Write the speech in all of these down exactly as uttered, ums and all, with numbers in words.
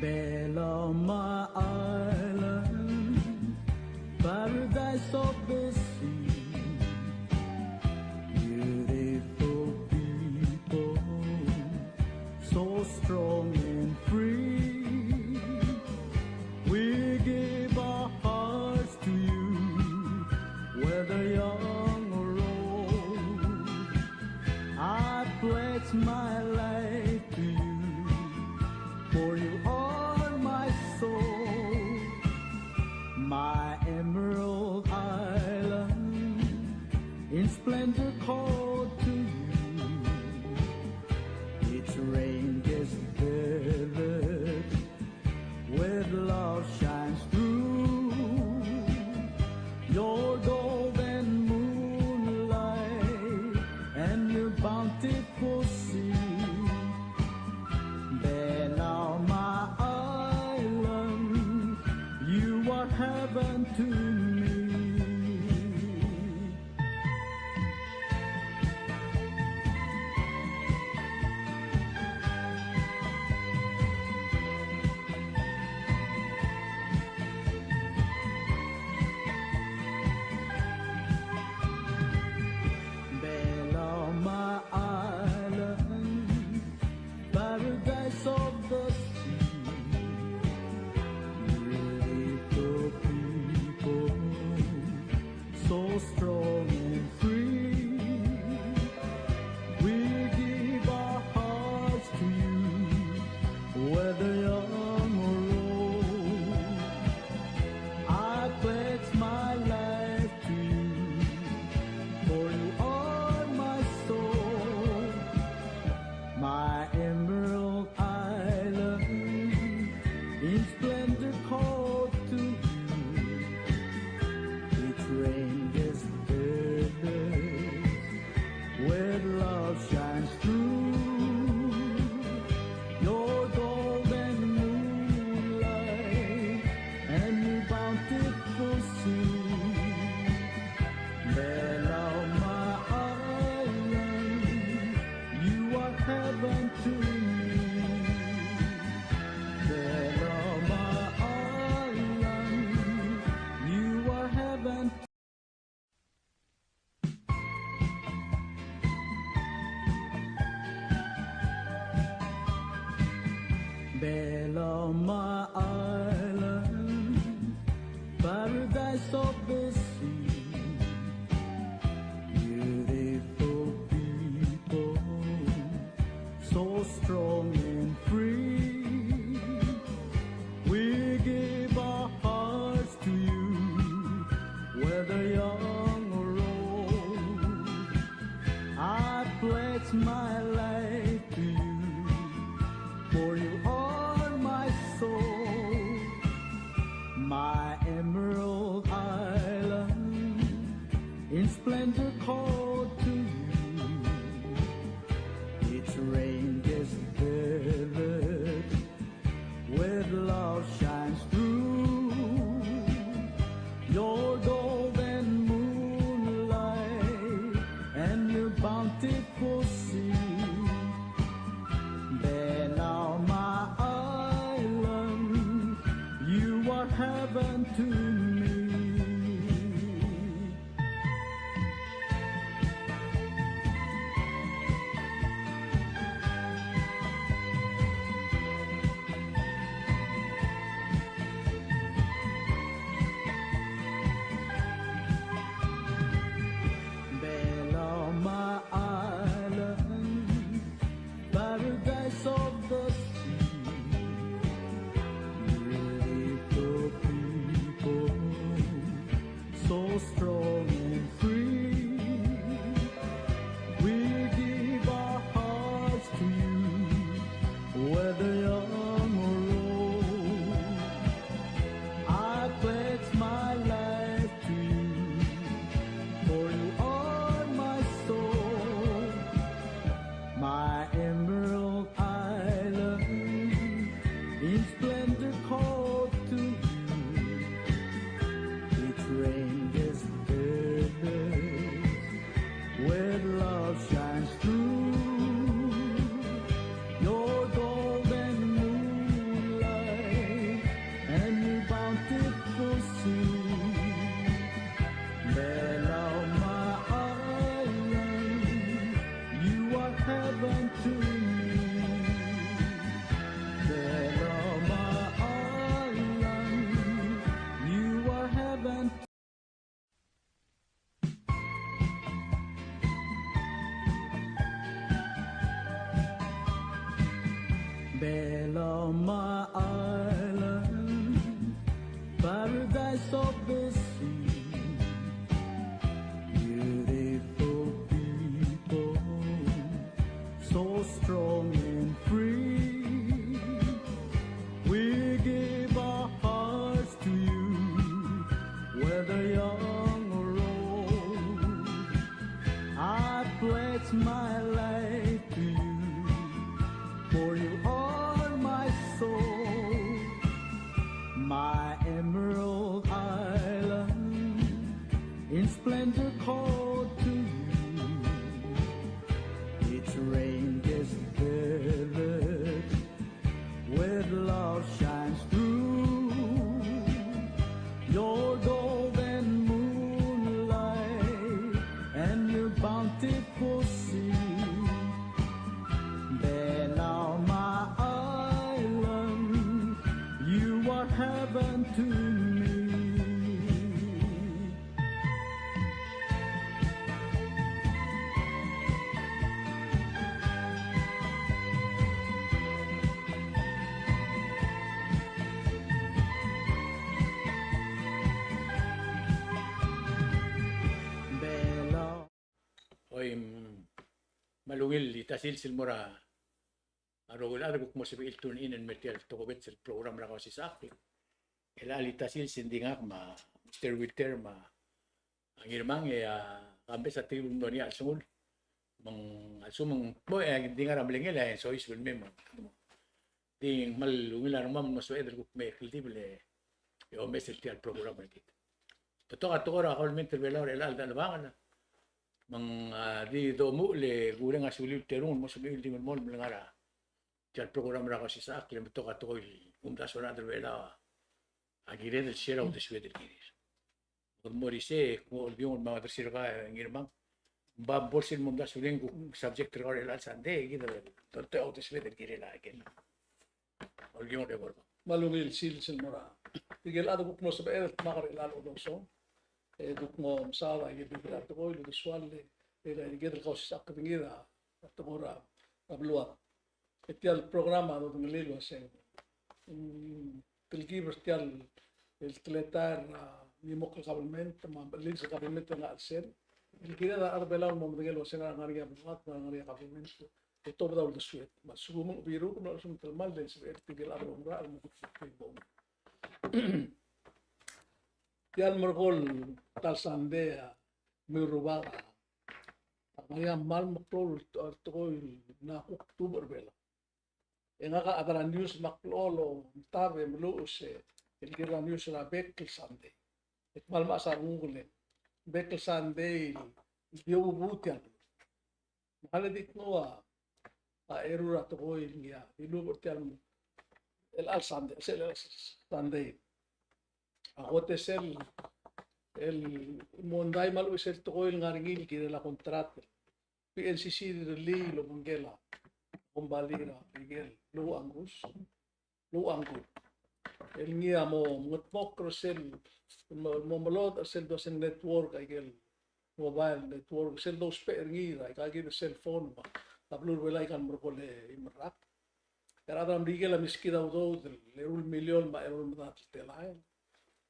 Beloma Island, paradise of the sea. Beautiful people, so strong and free. We give our hearts to you, whether young or old. I pledge my life to you, for you are my soul. My emerald island, in splendor called to you. Its ranges vivid, where love shines through. Your golden moonlight and your bountiful sea. Beloma Island, you are heaven to me. Beloma Island, paradise of the sea. Beautiful people, so strong and free. We give our hearts to you, whether young or old. I pledge my life to you, for you are my soul. My emerald island, in splendor called to you. Its ranges vivid, where love shines through. Your golden moonlight and your bountiful sea. Beloma Island, you are heaven to me. Beloma Island, you are heaven. Beloma Island, paradise of the sea. Beautiful people, so strong and free. We give our hearts to you, whether young or old. I pledge my life to you, for you are my soul. My emerald island, in splendor called to you. Its ranges vivid, where love shines through. Your golden moonlight and your bountiful sea. Beloma Island, you are heaven to me. Beloma Island, paradise of the sea. Beautiful people, Belau, my island, paradise of the sea. Beautiful people, so strong and free. We give our hearts to you, whether young or old. I pledge my life to you, for you are my soul, my emerald island, in splendor called to you. Its ranges vivid, where love shines through. Your golden moonlight and your bountiful sea. Belau, my island, you are heaven to me. Oi, mm, me a ungil el ta sils el mo er a rokui el chad el kuk mo sebechir el tune in el mei er tia el tokubets el program er a Kausisechakl. El chelecha el ta sils e ng di ngak me a Mister Wilter me a Ngirmang, e a Kambes a telkib el mlo er ngii a chelsengul. Me ng a lsekum ng mo, e ng di ngar er a belngel e soiseb el mei me ng di ng kmal ungil a rengmam el mo sebeched el kuk mei el kldibel e omes er tia el program er kid. Betok a tekoi er a kabelment er a Belau er chelecha el delebangel. Me ng, a, di domuchel e kureng a suliu el terung el mo sebechir el di melemolem el ngar er tia el program er a Kausisechakl, e le betok a tekoi el kumdasu er a rechad er a Belau a kired el share a uldesued el kirir. Kede mo er isei, kmo olbiong me a Ngirmang, ng bai bo lsebechir el mo omdasu el kuk subject er kau er chelecha el Sunday, kid a doltirakl a uldesued el kirel a ikel. Olbiong e kora. Me a ungil sils el mo er a tirke el chad el kuk mlo sebeched el dmak er chelecha el odesongel. E kuk mo mesaod a ikel bebil er a tekoi el uldesuall e, e tirke el Kausisechakl er ngii er a tekoi er a beluad. E tia el program a dodengelii el uaseng, mm, telkib er tia el teletael er a ngii me a kabelment, me a bechil sel kabelment er a chelsel el kired a rechad er a Belau el mo medengei el uaseng a ngar er ngii a beluad, a ngar er ngii a kabelment, e tobed a uldesued. Me a lsekum ng biruk, me a lsekum ng telemall, e ng sebeched el tirke el chad el oungerachel el mo kuk. Tia el merekong el ta el Sunday a, me a rubak a, a ngar er ngii a kmal meklou el tekoi el mla kuk tuobed er a Belau. E ngak a chad er a news me ak blechoel omtab e meluches el kirel a news er a bek el Sunday. E kmal mechas a renguk el bek el Sunday el di oubuu tia el. Me ak di knguu a, a eru er a tekoi el ngii a dilubech er tia el, el chelecha el Sunday, sel chelecha el Sunday. A kot e sel, el mondai me a lechub e sel tekoi el ngar er ngii el kirel a contract. P N C C a rirellii el obengkel a kombalii er a Merikel, Lou Angus, Lou Angus. El ngii a mo mengedmokl er sel, mo, mo melodech er sel dousbech el network, a ikel mobile network, sel dousbech er ngii er a ikakid el cell phone, me a beluu er a Belau a ikal merekong e merrak. E a rechad er a Merikel a meskid a udoud el eru el miliol me a eru el medad el telael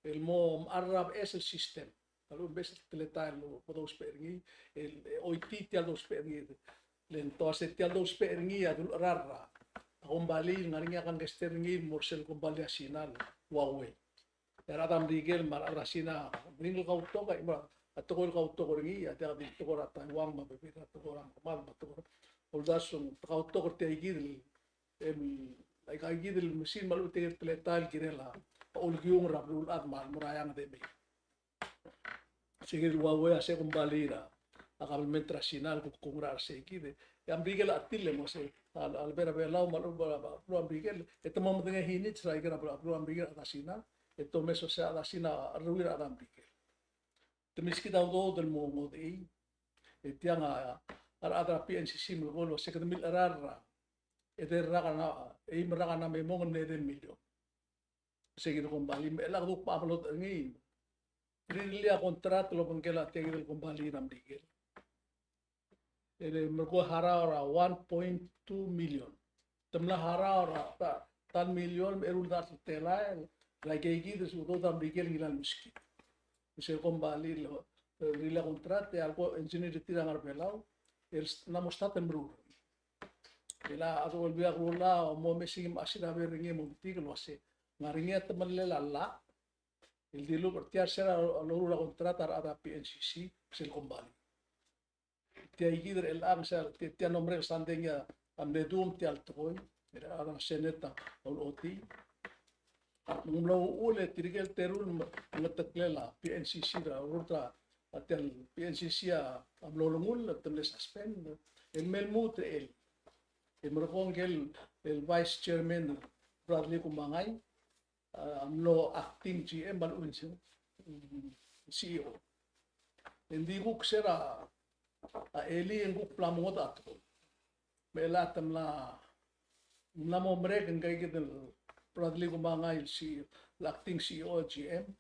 el mo mechar er a beches el system. A lechub e ng beches el teletael el mo dousbech er ngii, el, e, oitii tia el dousbech er ngii. Le ng ua se tia el dousbech er ngii a dulcherar er a kombalii el ngar er ngii a kangkei er ngii el mo er sel kombalii er a Sina el Huawei. E a rechad er a Merikel me a rechad er a Sina, meringel kautok, a, a tekoi el kautok er ngii a diak di tekoi er a Taiwan me a bebil er a tekoi er a kemad me a tekoi er a uldasu, te kautok er tia ikid el, em, aika ikid el mesin me a lechub e tia el teletael el kirel a olekiung er a beluulechad me a lemo er a eanged e mei. Se kid el Huawei a se kombalii er a, a kabelment er a Sina el kuk oungerachel er se kid. E a Merikel a chetil el mo se, a, a lebo er a Belau me a lebo er a, a, beluu er a Merikel, e te mo medengei a hinits er a ikel, a, beluu er a Merikel a rechad er a Sina, e te omes el uase a rechad er a Sina a cherreuir a rechad er a Merikel. Te meskid a udoud el mo ngodechii, e tiang a, a rechad er a P N C C a melekoi el uase kede milcherar er a, edei el rak a, eim el rak a mla me mong el mle edei el milion. Se kid el kombalii me a lak duk mo melodech er ngii. Rirellii a contract el obengkel a tia kid el kombalii er a Merikel. E le merekong e harau er a one point two million. te mla harau er a ta, ta el miliol me a eru el dart el telael, el aikeikid el se udoud a Merikel el ngilai el meskid. Sel kombalii el, e, rirelii a contract, e a leko engineer er tir a ngar er a Belau, el s-, ng mo start el meruul. E a chad er a Olbiil er a Kelulau a mo mesa e mechas er a berengel e mo metik el uase, ng ngar er ngii a temellel a llach el dilubech er tia er se er a loruul a contract a rechad er a P N C C, sel kombalii. Tia ikid er chelechang, sel, tia, tia el mlo merek el sandei ngii a mle dum tia el tekoi, er a rechad er a Senate a ulechotii. Me ng mlo uchul e tirke el teru el me-, mengeteklel a P N C C er a, rurt a, a tia el P N C C a, a mlo olengull, te mle suspend, el me lmuut er chelii. E merekong el, el Vice Chairman Bradley Kumangai, a, a mlo acting G M me a lechub e ng, mm, C E O. Engdi kuk se er a, a, elii e ng kuk bla mo ngodech a tekoi. Me chelechang te mla, mla mo merek ngika ikid el Bradley Kumangai el C-, el acting C E O G M.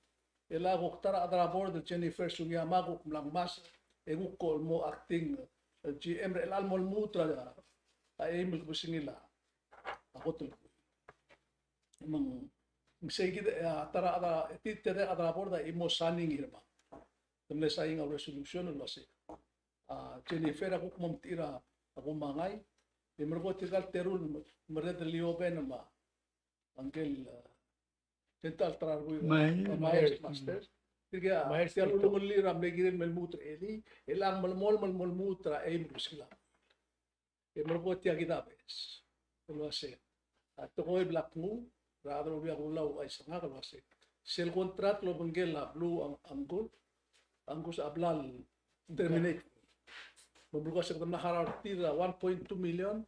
E a kuk ta er a chad er a board el Jennifer Sugiyama a kuk mla ngmasech, e kuk ko el mo acting, e, G M er chelechang el mo lmuut er a, a, eim el kebesengil a, a kot el. Me ng, me sei kid, e, a ta er a chad er a, e, tia, tia el chad er a board a chimo signing er a, te mle sign a resolution el uase, a, Jennifer a kuk mo mtechir a Kumangai, e merekong tirka el teru el me-, merreder el lioben me a ngike el, e, Tia el ta er a rokui, Myers, e, Myers, Myers Master. Tirke a, Myers tia el Tito. Ulengull er a mle kirel me lmuut er chelii, e chelechang melemolem el mo lmuut er a eim el kebesengil a. E merekong tia kid a beches el uase, a tekoi el bla knguu er a chad er a Olbiil er a Kelulau a isei ngak el uase, sel contract el obengkel a Blue Ang-, Angus, Angus a bla el terminate. Me ng mlo uase kede mla harau er tir a one point two million,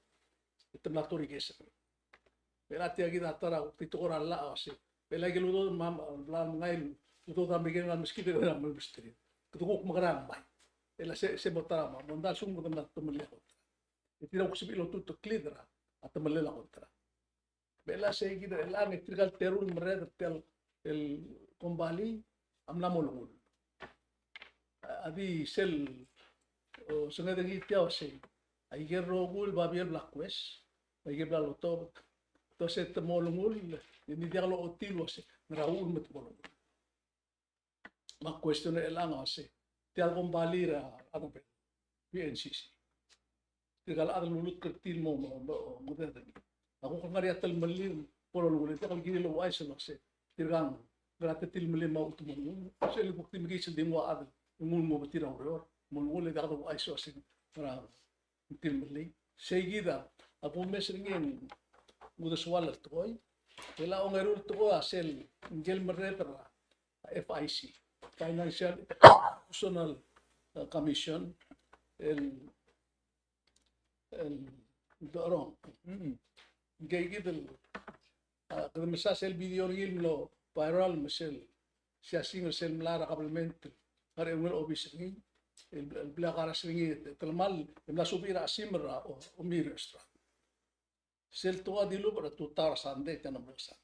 e te mla toriik e se Me chelechang tia kid a ta er a kuk di tekoi er a llach a uase, me chelechang ikel udoud me a, bla el mengai el udoud a Merikel el ngar er a meskid er a mle mesterir. Kede kuk mekerang e ng bai. E le se, se mo ta er a ma, mo ng diak a lsekum kede mla temellel a contract. E tir a kuk sebechir el otuteklid er a temellel a contract. Me chelechang sei kid er chelechang e tirka el teru el merreder er tia el kombalii a mla mo olengull. A di sel, o, senged er ngii tia uase, aike el rokui el babier el bla kues, aike el bla lotobed, te uase te mo olengull, e ng di diak lochotii el uase ngera uchul me te mo olengull. Me a question er chelechang a uase, tia el kombalii er a, a, P N C C. Tirka el chad el lulutk er tir el mo, mo, mo, mo, mo, a kuk ngar er ngii a telemellel el bo lolengull, e diak el kirir el ouchais el uase, tirka ng ngera te tilemellii me a uchul me te mo olengull. Sel kuk di mekiis el di nguu a chad el nguu el mo betir a ureor, mo olengull e diak douchais el uase ngera ng tilemellii. Sei kid a kumes er ngii e ng uldesuel el tekoi. E a ongeru el tekoi a sel ngike el merreder er a F I C, Financial Institution, e, Commission, el, el, el dorong. Mm. Ngike kid el, a, kede mesa sel video er ngii el mlo viral me sel siasing er sel mla er a kabelment, ngar er a eungel obis er ngii, el, el blak a rasel ngii, e telemall, e mla subii er a chesimer er a, o, Omi Restaurant. Sel tekoi a dilubech er a tutau er a Sunday, tia el mlo Sunday.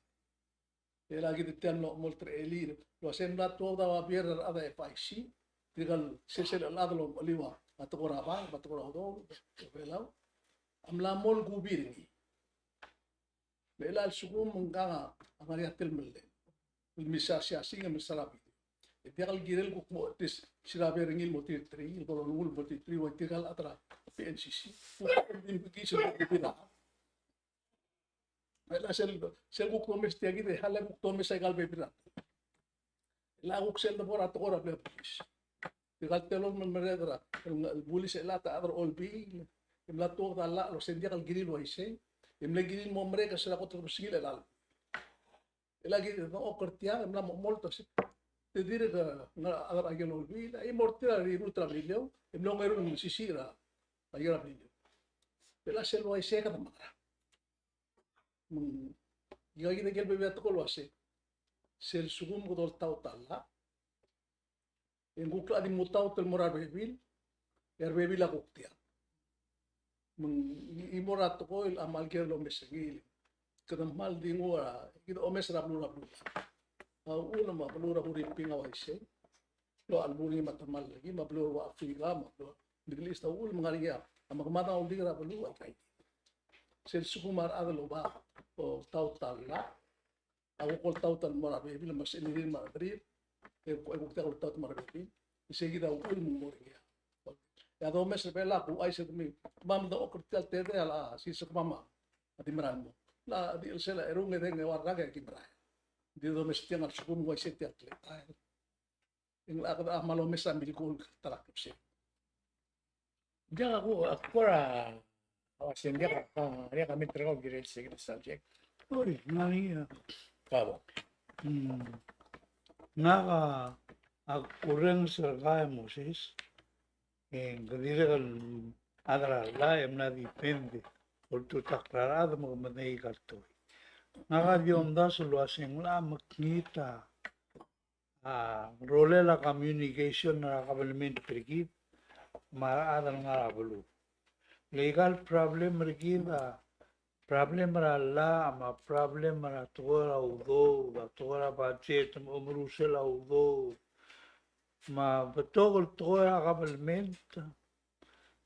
E a kid tia el mlo, mlo terelii, el uase ng mla tuobed a babier er a rechad er a F I C, tirka el sesei el chad el omecheliu a tekoi er a bank, me a tekoi er a udoud er a Belau, a mla mo el kubi er ngii. Me chelechang a lsekum ng ngkang a ngar er ngii a telemellel el mesa siasing e mesa er a video, e diak el kirel kuk mo tis, sel babier er ngii el mo tirterii, el bo lolengull el mo tirterii, ua tirka el chad er a P N C C. Kuk di mekiis el kuk bida. Me chelechang sel, sel kuk domes tia kid e, a le kuk domes aika el bebil er a. E a kuk sel debo er a tekoi er a blil a bulis. Tirka el teloi el merreder er a, el, el bulis e chelechang a ta er a Olbiil, e mla tuobed a llach el uase ng diak el kirir el uaisei, e mle kirir el mo merek er se er a kot el kebesengil er chelechang. E a kid a dengchokl er tiang, e mla mo, mo omolt el uase, te dirk ngar er a chad er a ikel Olbiil, e mo er tir a rirurt er a Beliliou, e mlo ongeru el mesisiich er a, a ikel Beliliou. E a sel uaisei e kede mekerang. Me ng, ika kid a ikel bebil a tekoi el uase, sel lsekum kede oltaut a llach, e ng kuk di mutaut el mo er a rebebil, e a rebebil a kuk diak. Me ng, i, i mo er a tekoi el kmal kirel el omes er ngii. Kede kmal di nguu a, kid omes er a beluu er a beluu. A uchul me a beluu er a Huriping a uaisei. Lo a beluu er ngii me a temal er ngii, me a beluu er a Africa, me a beluu er a Middle East a uchul me ng ngar er ngii a, a mekemad a uldik er a beluu a ika kid. sel lsekum a rechad el oba oltaut a llach, a kuk oltaut el mo er a rebebil, me a sechenerir me a rederir, e kuk, e kuk diak loltaut el mo er a rebebil, e sei kid a uchul me ng mo er ngii. E a domes er a Belau a kuchais er kemiu, kemam a medengchokl er tia el tedei a lsiseb er kemam a di merael mong. A di chelsel a erung e deng e ua rak e aki merael. Ng di domes tiang a lsekum ng uaisei tia el teletelel. Ng locha kede kmal omes a milkul ta er a klebesei. Diak a ku, a kora, a uasei ng diak a, ng diak a comment er kau el kirel se kid el subject. Oi, ng ngar er ngii a. Ka bo. Hmm. Ngak a, a kurrenges er kau e Moses, e ng dirrek el chad er a llach e mla defend e oltutakl er a rechad me ke medengei aika el tekoi. Ngak a di omdasu el uasei ng locha mekngit a a rolel a communication er a government er kid me a rechad el ngar er a beluu. Le aika el problem er kid a problem er a llach me a problem er a tekoi er a udoud, a tekoi er a budget, me a omerusel a udoud, me a betok el tekoi er a government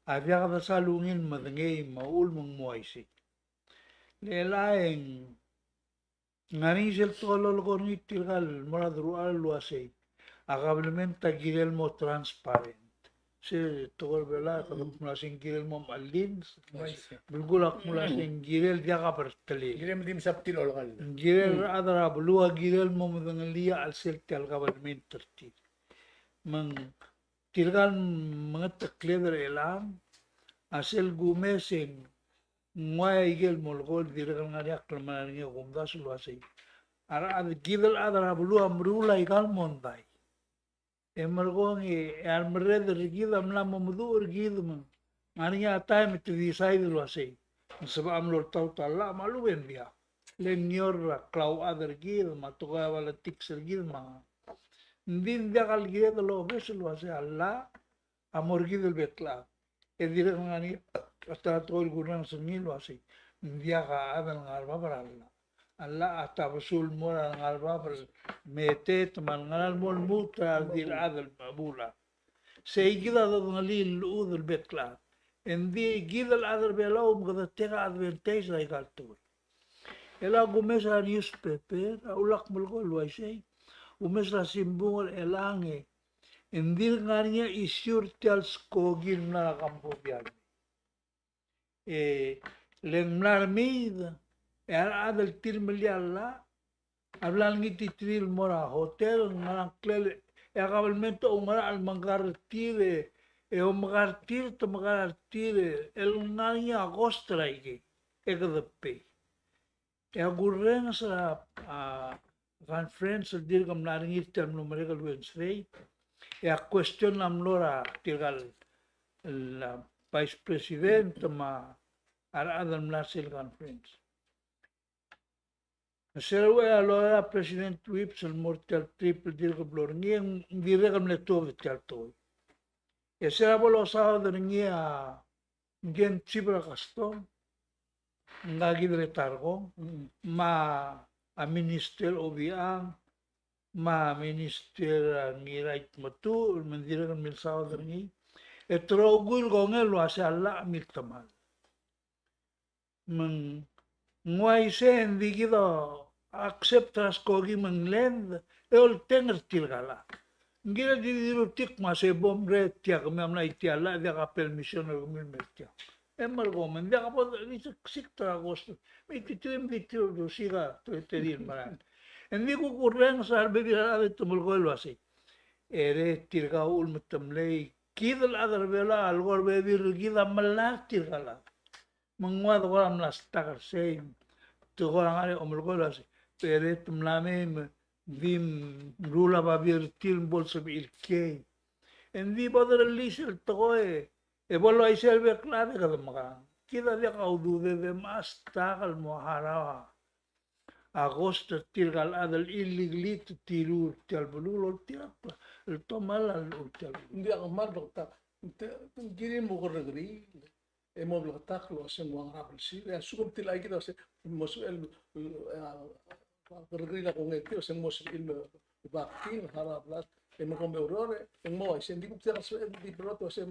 a diak de sal ungil medengei me a uchul me ng mo uaisei. Le chelechang Ng ngar er ngii sel tekoi el lolekoi er ngii tirka el mo er a deruchall el uasei a government a kirel mo transparent. Se tekoi er a Belau a kede kmo uasei ng kirel mo mechellins. Belkul a kmo uasei ng kirel diak a bertelel. Kirel mo di mesabtil olekall. Ng kirel a rechad er a beluu a kirel mo medengelii a chelsel tia el government er tir. Me ng tirka el mengetekled er chelechang a sel kumes e ng ua ikel molekoi el dirrek el ngar er ngii a klemera er ngii e kumdasu el uasei a rechad, kid el chad er a beluu a meruul aika el mondai. E merekong e a remerreder er kid a mla mo meduch er kid me ng ngar er ngii a taem e te decide el uasei ng sebecham el oltaut a llach me a lechub e ng diak. Le ng ngior er a klauchad er kid me a tekoi a politics er kid me a ng di ng diak el kired el obes el uasei a llach a mo er kid el bek el chad. E dirrek el ngar er ngii a ta er a tekoi el kurrenges er ngii el uasei ng diak a chad el ngar er a bab er a llach. A llach a tabesul el mo er a ngar er a bab el meteet me a lengar er a mo lmuut er a redil el chad el mechebuul. Sei kid a dodengelii el llechud el bek el chad. E ng di kid el chad er a Belau me kede take advantage er aika el tekoi. E le a kumes er a newspaper a ulak melekoi el uaisei. Kumes er a simbung er chelechang e ng dirk ngar er ngii a issue er tia el skoki el mla er a Cambodia. E le ng mla er meid e a rechad el tir el melii a llach a bla lengititerir el mo er a hotel, ngerang klel, e a kabelment a oungerachel el mengkar er tir e, e omekar er tir, te mekar er tir e, el ngar er ngii a cost er aikei. E kede pay. E a kurrenges er a, a, conference el dirk mla er ngii er tia el mlo merek el Wednesday. E a question a mlo er a tirka el, el, a, Vice President me a rechad el mla er sel conference. Se er a uchei er a loia er a President Whipps el mo er tia el trip el dirk blo er ngii, ng dirrek el mle tuobed er tia el tekoi. E se er a bo losaod er ngii a ngii a chief er a custom, ngka kid er a Tarkong, me a Minister Obichang, me a Minister Ngirai Tmetuchl, me ng dirrek el milsaod er ngii. E te rokui el kongei el uasei a llach a miltemall. Me ng uaisei e ng di kid a accept er a skoki me ng lend, e olteng er tirka el chad. Ng kired el di dilu er tir me a se bo mle er tiang, kemiu a mla er tia el llach, diak a permission er kemiu el mer tiang. E merekong, me ng diak bo disiksik er a cost. Me tirke me di tir a osiik a teletelel el merael. E ng di kuk kurrenges er a rebebil er a rechad e te melekoi el uasei, e le tirka uchul me te mlei, kid el chad er a Belau a leko er a bebil er kid a melai er tirka el chad. Me ng ua de kora mla stuck er sei, te kora ngar er a omelekoi el uasei, e le te mla mei me di meruul a babier er tir me bo lsebechir el kiei. E ng di bo derellii sel tekoi, e bo el uaisei el bek el chad e kede mekerang. Kid a diak a ududed e mla stuck el mo harau a cost er tirka el chad el illegally te tirur er tia el beluu el oltirakl el tomall a llechul er tia el beluu. Ng diak a kmal bleketakl. Ng kirir el mo kerrekeriil e mo bleketakl el uasei ng ua ngera blsir. E a lsekum tir a ikid el uasei mo sebechel, e, kerrekeriil a kongei er tir el uasei ng mo sebechir el mo baktir, harau a blad, e merekong me oureor, e ng mo uaisei. Ng di kuk diak el sebechel el di blot el uasei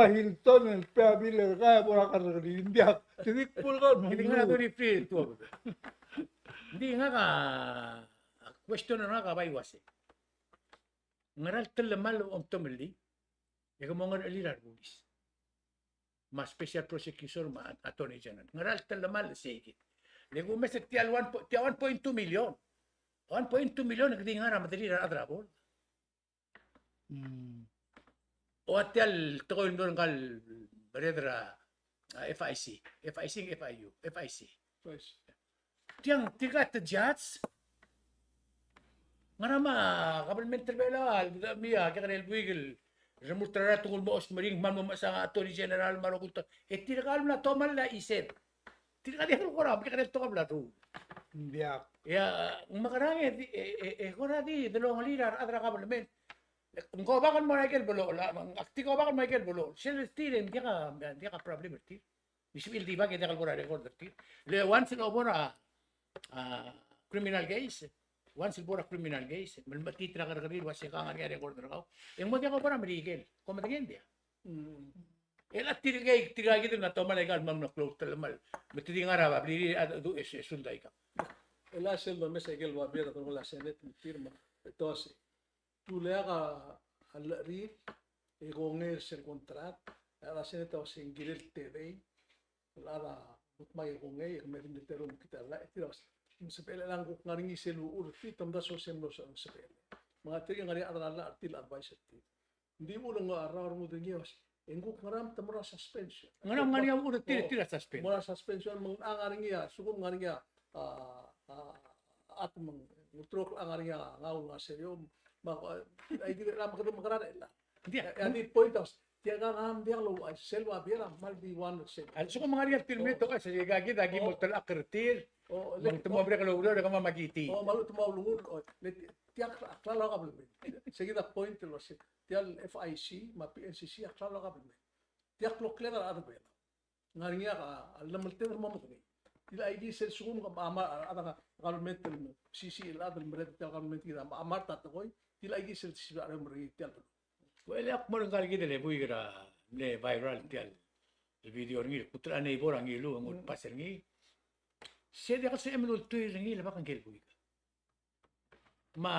a Hilton el pe a bill er kau e bo er a kerrekeriil, ng diak. Te di kbo er kau el mo. Ng di ngak a twenty-three el tuobed. Ng di ngak a question er ngak a bai uase, ngera el telemall el omtomellii e ke mo ngerechelir a rebulis me a special prosecutor me a attorney general? Ngera el telemall el sei kid? Le kumes er tia el one po-, tia one point two million. One point two million e ke di ngar er a mederir a rechad er a board. Mm. Ua tia el tekoi el mlo er ngka el mered er a, a, F I C. F I C, F I U, F I C. Tiang, tirka te judge. Ngera me a government er a Belau a, me a kekerei el buik el remurt er a rechad el mo osmeringel, me a mo mechesang a attorney general me a rokui el ta-, e tirka el mla tomall a isei. Tirka diak el kora, me kekerei el tekoi el bla rule. Diak. Ia, ng mekerang e di, e, e, e kora di delongelir a rechad er a government. Ng kobak el mo er a ikel belochel, a, ak di kobak el mo er a ikel belochel. Sel tir e ng diak a, diak a problem er tir. Di sebechir el di back e diak el bo er a record er tir. Le once el bo er a, a, criminal case, once el bo er a criminal case, me le metiit er a kerrekeriil el uase ke ngar er ngii a record er kau, e ng mo diak bo er a Merikel. Kom medengei, ng diak? Mm. E le tirkei, tirkakid el mla tomall aika el mla klou el telemall. Me te di ngar er a babilngir a du es, es uldaika. E le sel domes aike el babier a dolengel a Senate me tir me te uase te uleak a llechir e kongei er sel contract, e a Senate a uase ng kirel tedei el chad a mo dmak e kongei, e kemiu a di mle teru me kid a llach, e tir a uase ng sebechel, e ng kuk ngar er ngii sel uchul er tir, te omdasu e se mlo sebechel. Me ng tirke el ngar er ngii a chad er a llach er tir el advice er tir. Ng di uchul e ng a rrau a rengud er ngii a uase, e ng kuk ngerang te mo er a suspension. Ngerang, ngar er ngii a uchul er tir, tir a suspension. Mo er a suspension, me ng ngar er ngii a, lsekum ngar er ngii a, a, a, a, me ng ulterekokl a ngar er ngii a, ngau el ngar er eou, me a, a, aike el, me kede mekerang e le. Ng diak. E a di point a uase, tia ka ng diak louchais, sel babier a kmal di one sel. A lsekum ngar er ngii a terminate, a uase, aika kid a ki mo oltelechakl er tir. O, me te mo merek el oureor e kemam a kitii. O, me a lechub te mo olengull, o, le ti-, tia a klalo a kabelment. Sei kid a point el uase, tia el F I C me a P N C C a klalo a kabelment. Tia kloklek a rechad er Belau. Ngar er ngii a, a llemeltel el mo medengei. Tia aike sel lsekum a, a, a, a government el, C C el chad el merek tia el government kid a, a mart a tekoi, tia aike sel sebechel el merek tia el beluu. Well, ak mo er ngii el kid el buik er a mle viral tia el video er ngii, kuk er a neighbor a ngiluu e ng ulpass er ngii. Se diak el sebechem el ultuil er ngii el bak ngike el buik. Me,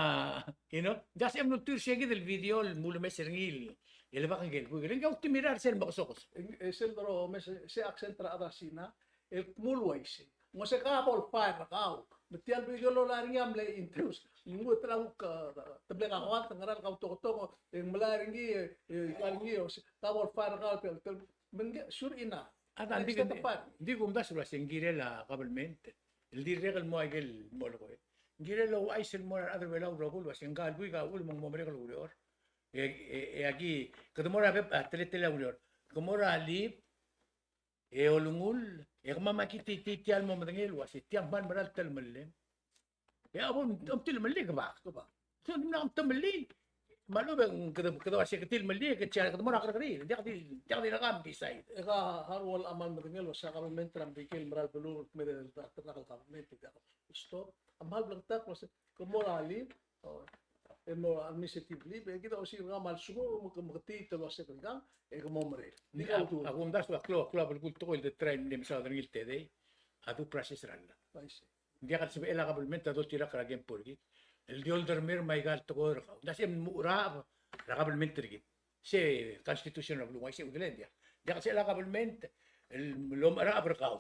you know, diak sebechem el ultuil er se kid el video el mulemes er ngii el bak ngike el buik. Le ng kuk di mirrael sel mekesokes. E sel doromes, se accent er a chad er a Sina, el kmu el uaisei. Ng uase ka bo lefile er kau. Me tia el video el loia er ngii a mle interest. Ng ua te, te mle kakoad, ngera el kautokotong, e ng melai er ngii, e, e, ka er ngii, e, ka bo lefile er kau, te, te, me ng, sure enough. A ta, ng di, ng di kumdasu el uase ng kirel a government el dirrek el mo aike el molekoi. Ng kirel el ouchais el mo er a rechad er Belau el rokui el uase ngika el buik a uchul me ng mo merek el ureor. E, e, e aki, kede mo er a beb, a, teletelel a ureor. Kede mo er a leave, e olengull, e kemam a kitii tia el mo medengei el uase tia ng kmal mera el telemellem. E a bo, om telemellii e kebak. Kebak. So, ng mla telemellii. Me a lechub e ng kede, kede uase ke telemellii, ke tia kede mo er a kerrekeriil. Diak di, diak di er kau a decide. E ka, a rua el kmal medengei el uase a kabelment er a Merikel el mera el beluu el kmedel a ta el kabelment, diak stop. A kmal bleketakl el uase ke mo er a leave, o, e mo administrative leave, e kid a osiik er kau me a lsekum ke meketii el uase ke ngkang, e ke mo merek. Ng di a, kau tu. A kumdasu a klou, a klou a belkul tekoi el de try el mle mesaod er ngii el tedei a due process er a llach. Ng diak el sebechel a kabelment a doltirakl er a kempo er kid el di oldermir me aika el tekoi er kau. Ng diak sebechem el mo cheracheb er a kabelment er kid. Se constitution er a beluu, uaisei, ng diak. Ng diak el sebechel a kabelment el mo cheracheb er kau.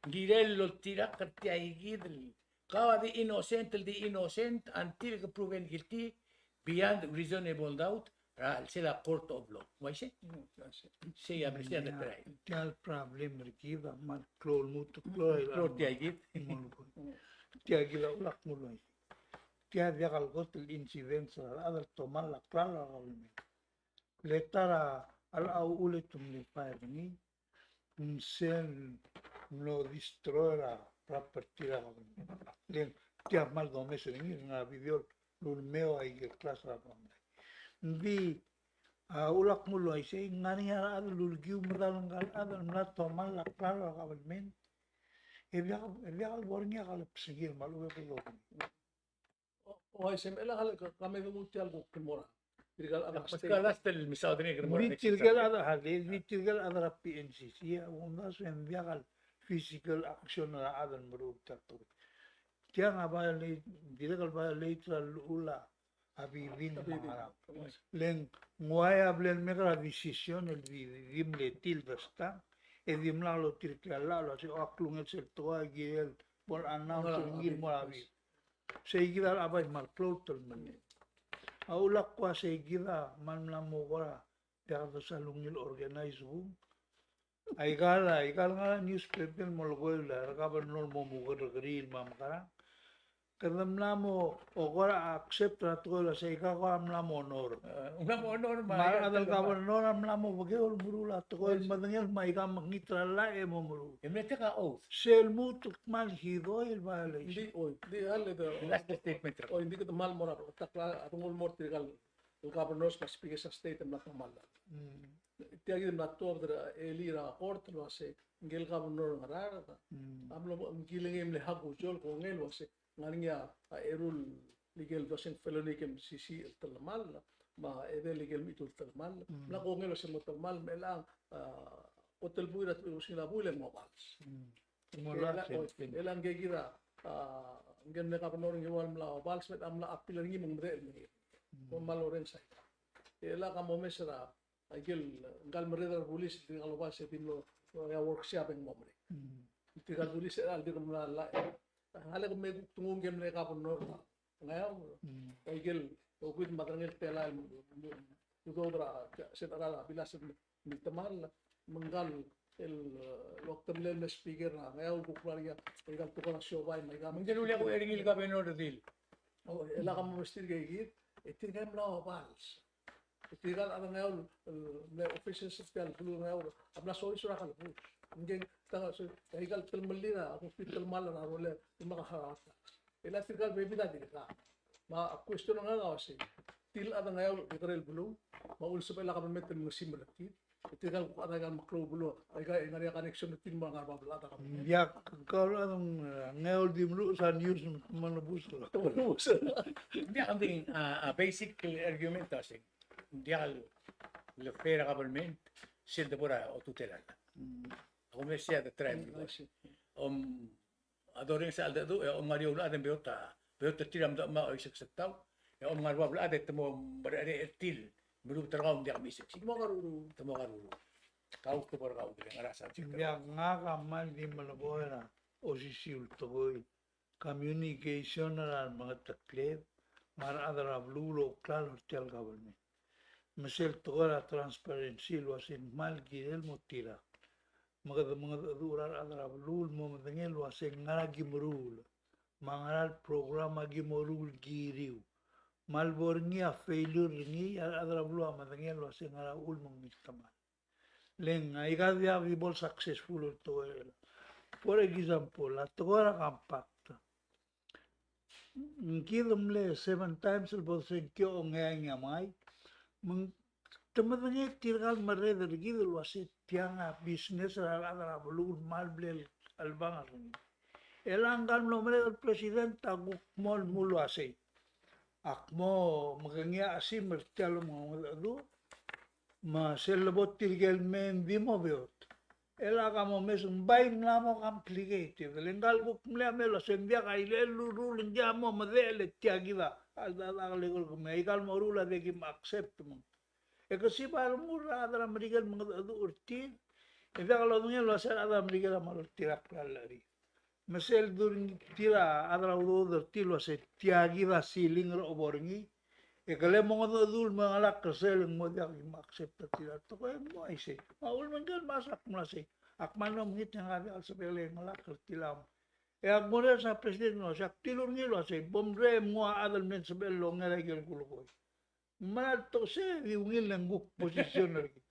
Ng kirel el oltirakl er tia kid el, kau a di innocent el di innocent until ke proven guilty beyond reasonable doubt er a chelsel a court of law. Uaisei? Mm, uaisei. Sei a mle sei a, ia, try. Tia el problem er kid a kmal klou el lmuut el klou er a, klou er tia kid. Tia kid a ulak mo uaisei. Tia diak el kot el incidence er a rechad el tomall a klalo er a government. Le ta er a, a uchul e te mle fire er ngii, ng sel mlo destroy er a property er a government. Le ng tia kmal domes er ngii, ng ngar er a video el ulemeo aike el class er a government. Ng di, a, ulak mo uaisei, ng ngar er ngii a rechad el ulekiu medal ngka el chad el mla tomall a klalo er a government. E diak, e diak el bo er ngii a kelebsengir me a lechub e bo lorrenges. O, uaisei, me a lak, ka, ka me denguu tia el kuk mo er a, tirke el chad er a state. Ng di tirke el chad er a, di tirke el chad er a P N C C a kumdasu e ng diak el physical action er a chad el meruul tia el tekoi. Tiang a violate, dirrek el violate er a llechul a bibing me a ngerang. Le ng uai a bla lemek er a decision el di, di mle tildes tang, e dimlak lotirakl a llach el uase a klungel sel tekoi a kirel bo le announce er ngii el mo er a bibing. Sei kid a bai kmal klou el telemellem. A ulak kua sei kid a kmal mla mo kora diak desa el ungil organize bung. Aika el, aika el ngar er a newspaper el mo lekoi el a re governor el mo mukerrekeriil me a mekerang. Kede mla mo, o kora accept er a tekoi el uase aika kora mla mo honor. Eh, mla mo honor me a rechad el governor a mla mo bekeu el meruul a tekoi el medengei me aika mekngit er a llach e mo meruul. E mle take a oath. Sel lmuut el kmal hidoi el violation. Di, oi, di, a le de, last statement. Oi, di kede kmal mo er a bleketakl a, a rengul mo er tirka el governors me a speakers er a state el mla tomall. Mm. Tia kid el mla tuobed er a elii er a court el uase ngike el governor er a Ngaraard a mlo, ng kilengei e mle hakujo el kongei el uase ng ngar er ngii a eru el ikel doseng felony el M C C el telemall, me a edei el ikel mechitechut el tekemall. Mm. Ng mla kongei el ua se mo tekemall, me chelechang, a, kot el buil er a, er a buil e ng mo obals. Mm. Mo el ua se, oi, same thing. Chelechang ngike kid a, a, ngike el mle governor ngii a ua el mla obals, me a mla appeal er ngii me ng medechel er ngii. Mm. Mo mal orrenges a. Chelechang a mo omes er a, a ikel, ngka el merreder er a bulis, tirka el obals e di mlo, e a workshop e ng mo merek. Mm. Tirka el bulis, e a dirk mla, a, a le ke me kuk tenguu ngike el mle governor. Ngeaur, mm, a ikel, okeuid me a derengel telael, udoud er a, se er a bilas el miltemall, me ngka el, el, oktemellel el speaker er a Ngeaur, kuk mla er ngii a, ikal tekoi er a siobai, me ikal. Me ng dilu el ua er ngii el governor el redil. O, e lak a mo mesterir kid, e tirka el mla obals. E tirka el chad er a Ngeaur, el, mle officials er tia el beluu er a Ngeaur, a mla soiseb er a kelebus. Ngii, ta, so, ikal telemellii a, kuk di telemall er a rolel, me a kaharata. E le tirka el bebil a dirkak. Me a question er ngak a uasei, tir el chad er a Ngeaur el kekerei el beluu, me a ulsebechel a kabelment el mengesimer er tir. E tirka el kuk chad er a ikal meklou el beluu, a ika e ngar er ngii a connection er tir me a ngar er a bab el chad er a kabelment. Ng diak, kau el chad er a Ngeaur el di meluches a news me te mo nebus. Te mo nebus. Ng diak, ng di, a, a basic argument a uasei, ng diak le fair a kabelment sel debo er a otutelal. Mm. Ak omes er a the tribe. Mm, I see. Om a dorrenges a cheldecheduch, e om ngar er eou el chad e ng beot a, beot er tir a mdechemau e oisek sektau, e om ngar er a bab el chad e te mo merecherech er tir, meruul er kau me ng diak mchisek. Te mo karuruul. Te mo karuruul. Kau te bo er kau, te ngar er a subject. Ng diak, ngak a kmal di melekoi er a osisiu el tekoi. Communication er a remengetekleb me a rechad er a beluu el ouklalo er tia el government. Me sel tekoi er a transparency el uasei ng kmal kirel mo tir a me kede mengedecheduch er a rechad er a beluu el mo medengei el uasei ngera ki meruul, me a ngera el program a ki meruul el kiriu. Me a lebo er ngii a failure er ngii, a rechad er a beluu a medengei el uasei ngera uchul me ng miltemall. Le ng aika a diak di bo el successful el tekoi er a. For example, a tekoi er a compact. Ng kid a mle seven times el bo sengkio a ongeai ngii a mei. Me ng te medengei tirka el merreder er kid el uasei tiang a business er a rechad er a beluu el kmal ble el chelebangel er ngii. E le ngka el mlo merek el president a kuk mo lmuut el uasei, ak mo mekengii a chesimer er tia el omengedecheduch, me sel lebo tirke el mei e ng di mo beot. E lak a mo omes, ng bai mla mo complicated. Le ngka el kuk mle a mei el uasei ng diak a ileruul, ng diak a mo medechel e tia kid a, a, a, a, le kuk mei, aika el moruul a diak kim accept me ng. E ke sib a rengul er a rechad er a Merikel el mengedecheduch er tir, e diak lodengei el uasei a rechad er a Merikel a mlo er tir a klalo er ngii. Me sel dul tir a chad er a udoud er tir el uasei tia kid a ceiling er a obo er ngii. E ke le mengedecheduch el mengelakl er sel, ng mo diak kim accept er tir a tekoi, e ng mo uaisei. Me a ulemengel me a sel ak mla sei, ak mla mengit e ng diak el sebechel el ngelakl er tir a. E ak mo er sel president el uasei, ak dilu er ngii el uasei, bo mrei e mnguu a chad el mle sebechel el onger a ikel kulekoi. Me a ltok sei di ungil e ng kuk position er kid.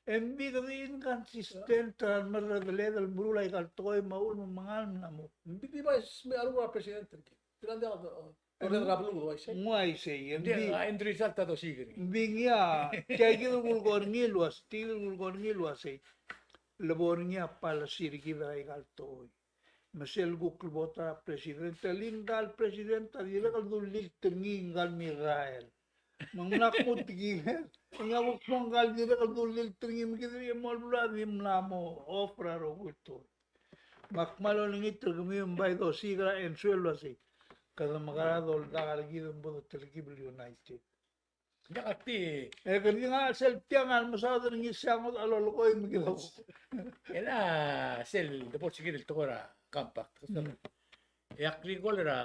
E ng di kede inconsistent er a remerredeled el meruul aika el tekoi me a uchul me ng mengal mla mo. Ng di bai smecher a president er kid. Tirka ng diak, e, ng uaisei. Ng uaisei, e ng di, a end result a dosiik er ngii. Ng di ngii a, tia kid el kulekoi er ngii el uasei, tia kid el kulekoi er ngii el uasei. Le bo er ngii a policy er kid er aika el tekoi. Me sel kuk lebo er a president, e le ngka el president a dirrek el dullilt er ngii ngka el mirrael. Me ng mla kmo tia kid, e ng kuk mo ngka el dirrek el dullilt er ngii me kid er a mo el beluu a di mla mo off er a rokui el tekoi. Me ak kmal olengit er kemiu me bai dosiik er a answer el uasei, kede mekera doldak er kid me bo de telkib el united. Diak a ti. E kede di ngar sel tiang a mesaod er ngii se a ngodech a lolekoi me kede. E le sel debo er se kid el tekoi er a compact. Mm. E ak recall er a,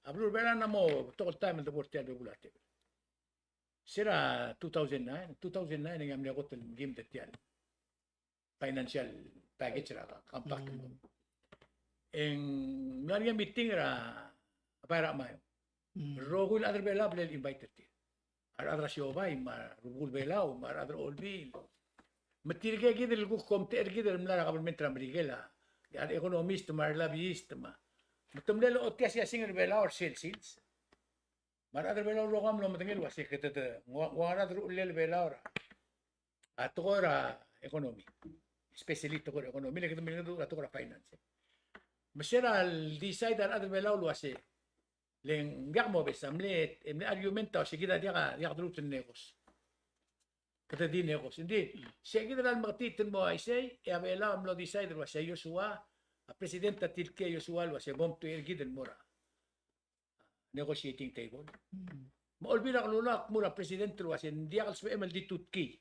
a beluu er a Belau a mo tekoi el taem el debo er tia el bebul a tebel. Se er a two thousand nine, two thousand nine e ng mle kot el mekiis er tia el financial package er a compact. Mm. E ng mla er ngii a meeting er a bai er a Maiu. Mm. Rokui el chad er a Belau a bla le invite er tir. A rechad er a siobai, me a rubekul Belau, me a rechad er a olbiil. Me tirke kid el kuk komtechei er kid el mla er a kabelment er a Merikel a, a re economist, me a re lobbyist, me a. Me te mle ochotii a siasing er a Belau er sel sils. Me a rechad er a Belau el rokui a mlo medengei el uasei kede, ng ua, ng ua ngera a deruchellel a Belau er a, a tekoi er a economy. Especially tekoi er a economy, le kede mle mengedecheduch er a tekoi er a finance. Me se er a le decide a rechad er a Belau el uasei, Le ng diak mobes, a mle, e mle argument a uase kid a diak, diak deruul el negos. Kede di negos. Ng di, se kid a lmeketiit el mo uaisei, e a Belau a mlo decide el uase a Joshua, a president a tilkii a Joshua el uase bo mtuir kid el mo er a negotiating table. Mm. Me a Olbiil er a Kelulau a kmu er a president el uase ng diak el sebechem el di tutkii.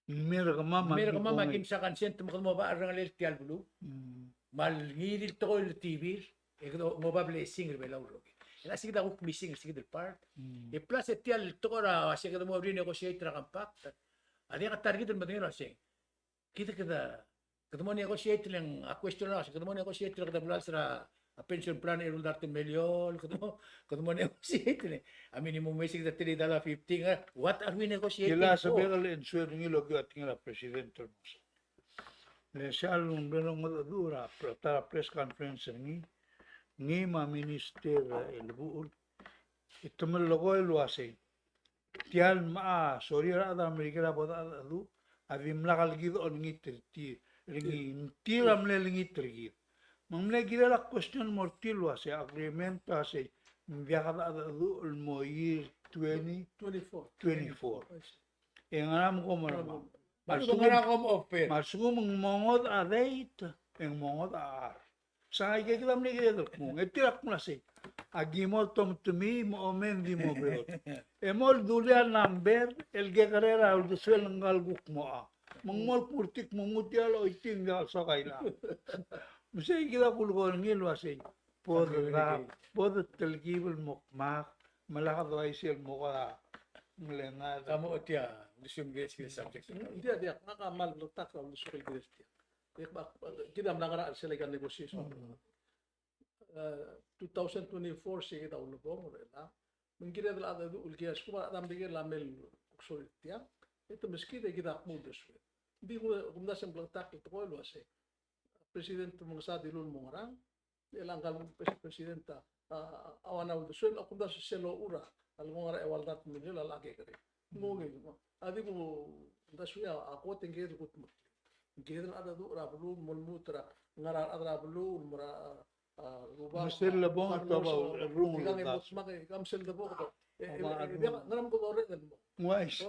Mei er kemam, mei er kemam a kim sa consent me kede mo oba a rengelekel tia el beluu. Mm. Me a le ngii di el tekoi el tibir, e kede mo oba blessing er a Belau el rokir. E a se kid a kuk missing er se kid el part. Mm. E plus e tia el tekoi er a uase kede mo renegotiate er a compact. A diak a ta er kid el medengei el uase kid kede, kede mo negotiate le ng a question er a, kede mo negotiate le kede blals er a pension plan er a eru el dart el miliol, kede mo, kede mo negotiate le a minimum wage kede three dollar fifty, eh, what are we negotiating for? Kila sebechek el answer er ngii el okiu a tekingel a president el mesa. Le sel lebo el ngodech er a, er a press conference er ngii, ngii me a minister el buchel, e te melekoi el uasei tia el mla sorir a rechad er a Merikel a bo dechedecheduch a dimlak el kid a olengit er tir, er ngii, ng tir a mle olengit er kid. Me ng mle kirel a question el mo er tir el uasei, agreement a uasei ng diak dechedecheduch el mo year twenty twenty-four. Twenty-four. E ngera me kom er a, me a lsekum, me a lsekum ng mo ngodech a date, e ng mo ngodech a hour. Sa aike kid a mle kired el kmo, e tir a kmo sei. Aki mo tomtemii me a omei ng di mo beot. E mo dulii a number el kekerei er a uldesuel ngka el kuk mo a. Me ng mo kmo er tir kmo ng nguu tia el oitii ng diak el soak a ilechang. Me sei kid a kulekoi er ngii el uasei, bo de, bo de telkib el mo kmak, me lak doaisei el mo ko er a ngelengad. Ka mo tia, uldesuem el subject. Ng diak, diak, ngak a kmal bleketakl a uldesuem el kired tia. Kid a mla ngar er a chelsel aika el negotiation. Mm. Eh, two thousand twenty-four se kid a ulebongel er chelechang. Me ng kired el cheldecheduch el kiei a lsekum a rechad er a Merikel a mei el kuk sorir tiang, e te meskid e kid a kmo uldesued. Ng di kumdasu e ng bleketakl el tekoi el uasei, President Remengesau a dilu el mo ngerang, e le ngka el pres-, president a, a, a ua uldesuel, a kumdasu sel locha er a, a lenguu a ngar er a eua el dart el miliol a locha kekerei. Mo ngii, mo. A di kumdasu a, a kot e ng kired el kutmeklii. Ng kired el cheldecheduch er a beluu, mo lmuut er a, ngar er a rechad er a beluu, mo er a, a, rubak, me sel lebong, a, rubak, e, e, ngera me kede orreched el mo. Ng uaisei.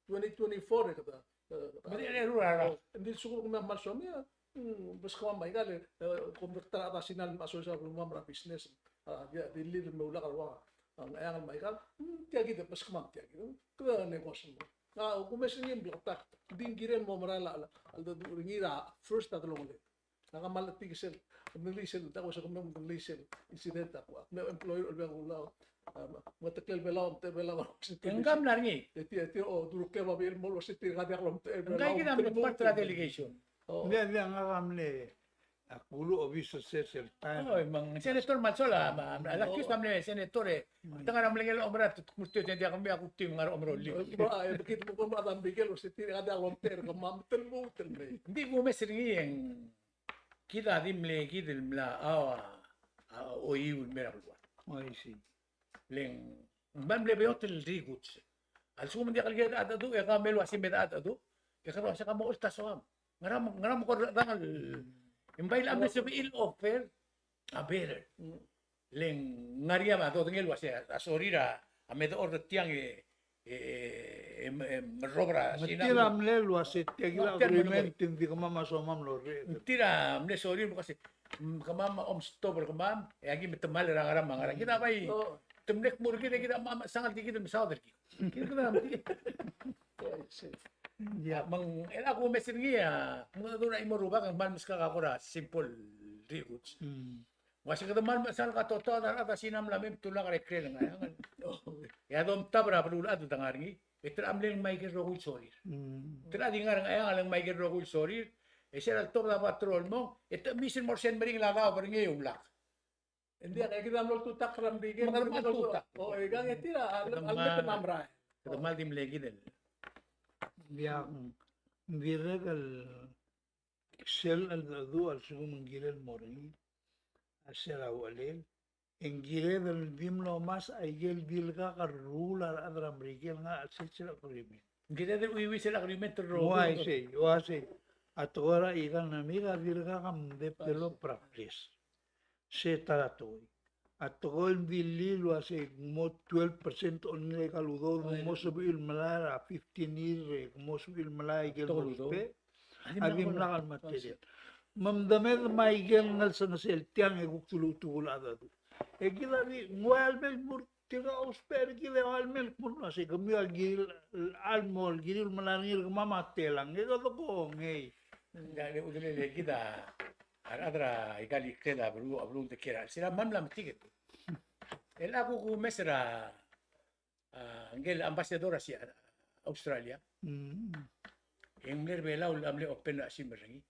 Twenty twenty-four e kede, e, me di, e, rura, e, ng di lsekum kemiu a kmal somiu, mm, beskemam me aika el, e, kom ta er a chad er a Sina el mla soiseb er a beluu me a business, a, di, di lir el meulak el ua, a, Ngcheangel me aika el, mm, tia kid, beskemam tia kid, kede negotiate el mo. A, kumes er ngii e ng bleketakl, di ng kirel mo merael a, a, a cheldecheduch er ngii er a first a delongeled. Ngak a kmal chetik sel, mle sel, ta ko se kemiu mle sel incident a kuk, me employee er a Olbiil er a Kelulau, a, me te klel Belau, te Belau. Ngka a mla er ngii. E tia, e tia, o, duruk e babier el mo el uasei tirka diak lomtechei er a Belau. Ngka kid a mle part er a delegation. O. Ng diak, ng diak, ngak a mle, a kulu obis er sel taem. O, me ng senator Malsol a, me a, me a, accused a mle senator e. Te ngar er a mle ngii el omerang, te kmo er tir e diak kemiu a kuk team ngar er a omerang el league. Ba, e, kid mo kmo a Merikel el uasei tirka diak lomtechei er kemam, te lmuut el mei. Ng di kumes er ngii e ng kid a di mle kid el mla, a, a, oiu el mei er a beluad. Uaisei. Le ng, me ng mle beot el recruits. A lsekum ng diak el kired el cheldecheduch, e kau me le uasei me dechedecheduch, e kede uasei ka mo olt a soam. Ngera me, ngera me ko er a chedang el, e ng bai a mle sebechir el offer a better. Le ng ngar er ngii a dodengei el uasei a sorir a, a me dechor er tiang e, e, e, e, e, merrob er a Sina. Me tir a mle uasei tia kid a agreement e ng di kemam a somam el orreched. Tir a mle sorir el uasei, mm, kemam a omstop er kemam, e aki metemall er a ngerang me a ngerang. Kid a bai, te mle kmo er kid, e kid a mechesang el kid el mesaod er kid. Kid a mle. Ia, me ng, e a kumes er ngii a, me ng dura chimo el rubak, e ng kmal meskak a kora simple recruits. Ng uasei kede kmal mechesang el katotoad a rechad er a Sina a mla mei me te ulak er a ikrel er a Ngcheangel. E a domtab er a beluulechad el dengar er ngii, e te locha mle ngmai ikel rokui el sorir. Te locha di ngar er a Ngcheangel e ngmai ikel rokui el sorir, e sel ltobed a patrol el mong, e te chemiis el mo er sel meringel a daob er ngii e ulak. Ng diak, e kid a mlo oltutakl er a Merikel. Me kede kmal oltutakl. O, e kang e tir a, a, kede kmal di mle kid el. Ng diak, ng dirrek el sel cheldecheduch a lsekum ng kirel el mo er ngii a sel a uchelel, e ng kired el di mlo omes a ikel dirkak el rruul a rechad er a Merikel el ngar er a chelsel sel agreement. Ng kired el chuiuii sel agreement el rokui. Uaisei, uaisei. A tekoi er a economy a dirkak a mdevelop er a place. Se ta er a tekoi. A tekoi el di lilia el uase ng mo twelve percent a ongil aika el udoud, ng mo sebechir el melai er a fifteen year, e ng mo sebechir el melai aike el mo ousbech. A dimlak el material. Me mdemed me aike el ngelsengesel tiang e kuk tuluutuk el chad a du. E kid a di, ng ua el mei el mo er tirka ousbech er kid e ua el mei el mo er, se kemiu a kirir el mo, el kirir el melai er ngii er kemam a telang, e kede kongei. Ng di, ng di, ng di kid a, a rechad er aika el ikrel a beluu, a beluu el dekiei er a chelsel a mla metik. El a kuk omes er a, a, ngike el ambassador er a Australia. Mm. E ng mle er a Belau el mle open er a chesimer er ngii.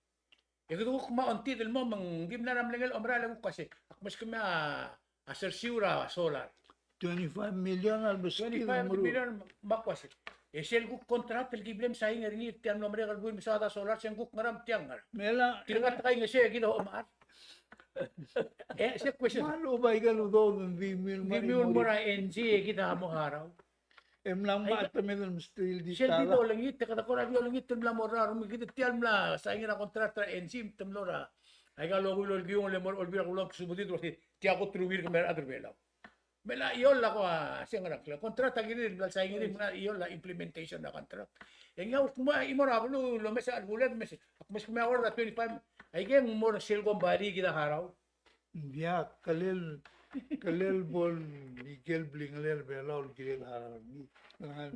E kede kuk mo ongtid el mo me ng di mla er a mlengel a omerael e kuk uase, ak meskemiu a sersiu er a solar. Twenty-five million a lebeskid. Twenty-five million me ak uase. E sel kuk contract el ki bla msaing er ngii er tia el mlo merek el buil mesaod a solar, se ng kuk ngerang, tiang ngerang. Me a tirka te kaingeseu e kid a omechar. E, se question. Me a lechub aika el udoud ng di mei el, di mei el mo er a N G e kid a mo harau. E mla mo, aika, a temed el mesterir el di, sel di dolengit, e kede kora di olengit el mla mo er a rengum, kid tia el mla saing er a contract er a N G, te mlo er a, aika el rokui el olkiung el mo er a Olbiil er a Kelulau, subedid el uase tia kot el ruebir ke mei er a rechad er a Belau. Me a chiol a ko a se ngerang, contract a kirir el mla saing er ngii, me a chiol a implementation er a contract. E ngii a kuk mo, chimo er a beluu el omes a chelbulled, me se, ak meskemiu a order er a twenty-five, aike ng mo er sel kombalii kid a harau. Ng diak, kelel, kelel bo el ikel blingelel a Belau el kirel a harau er ngii.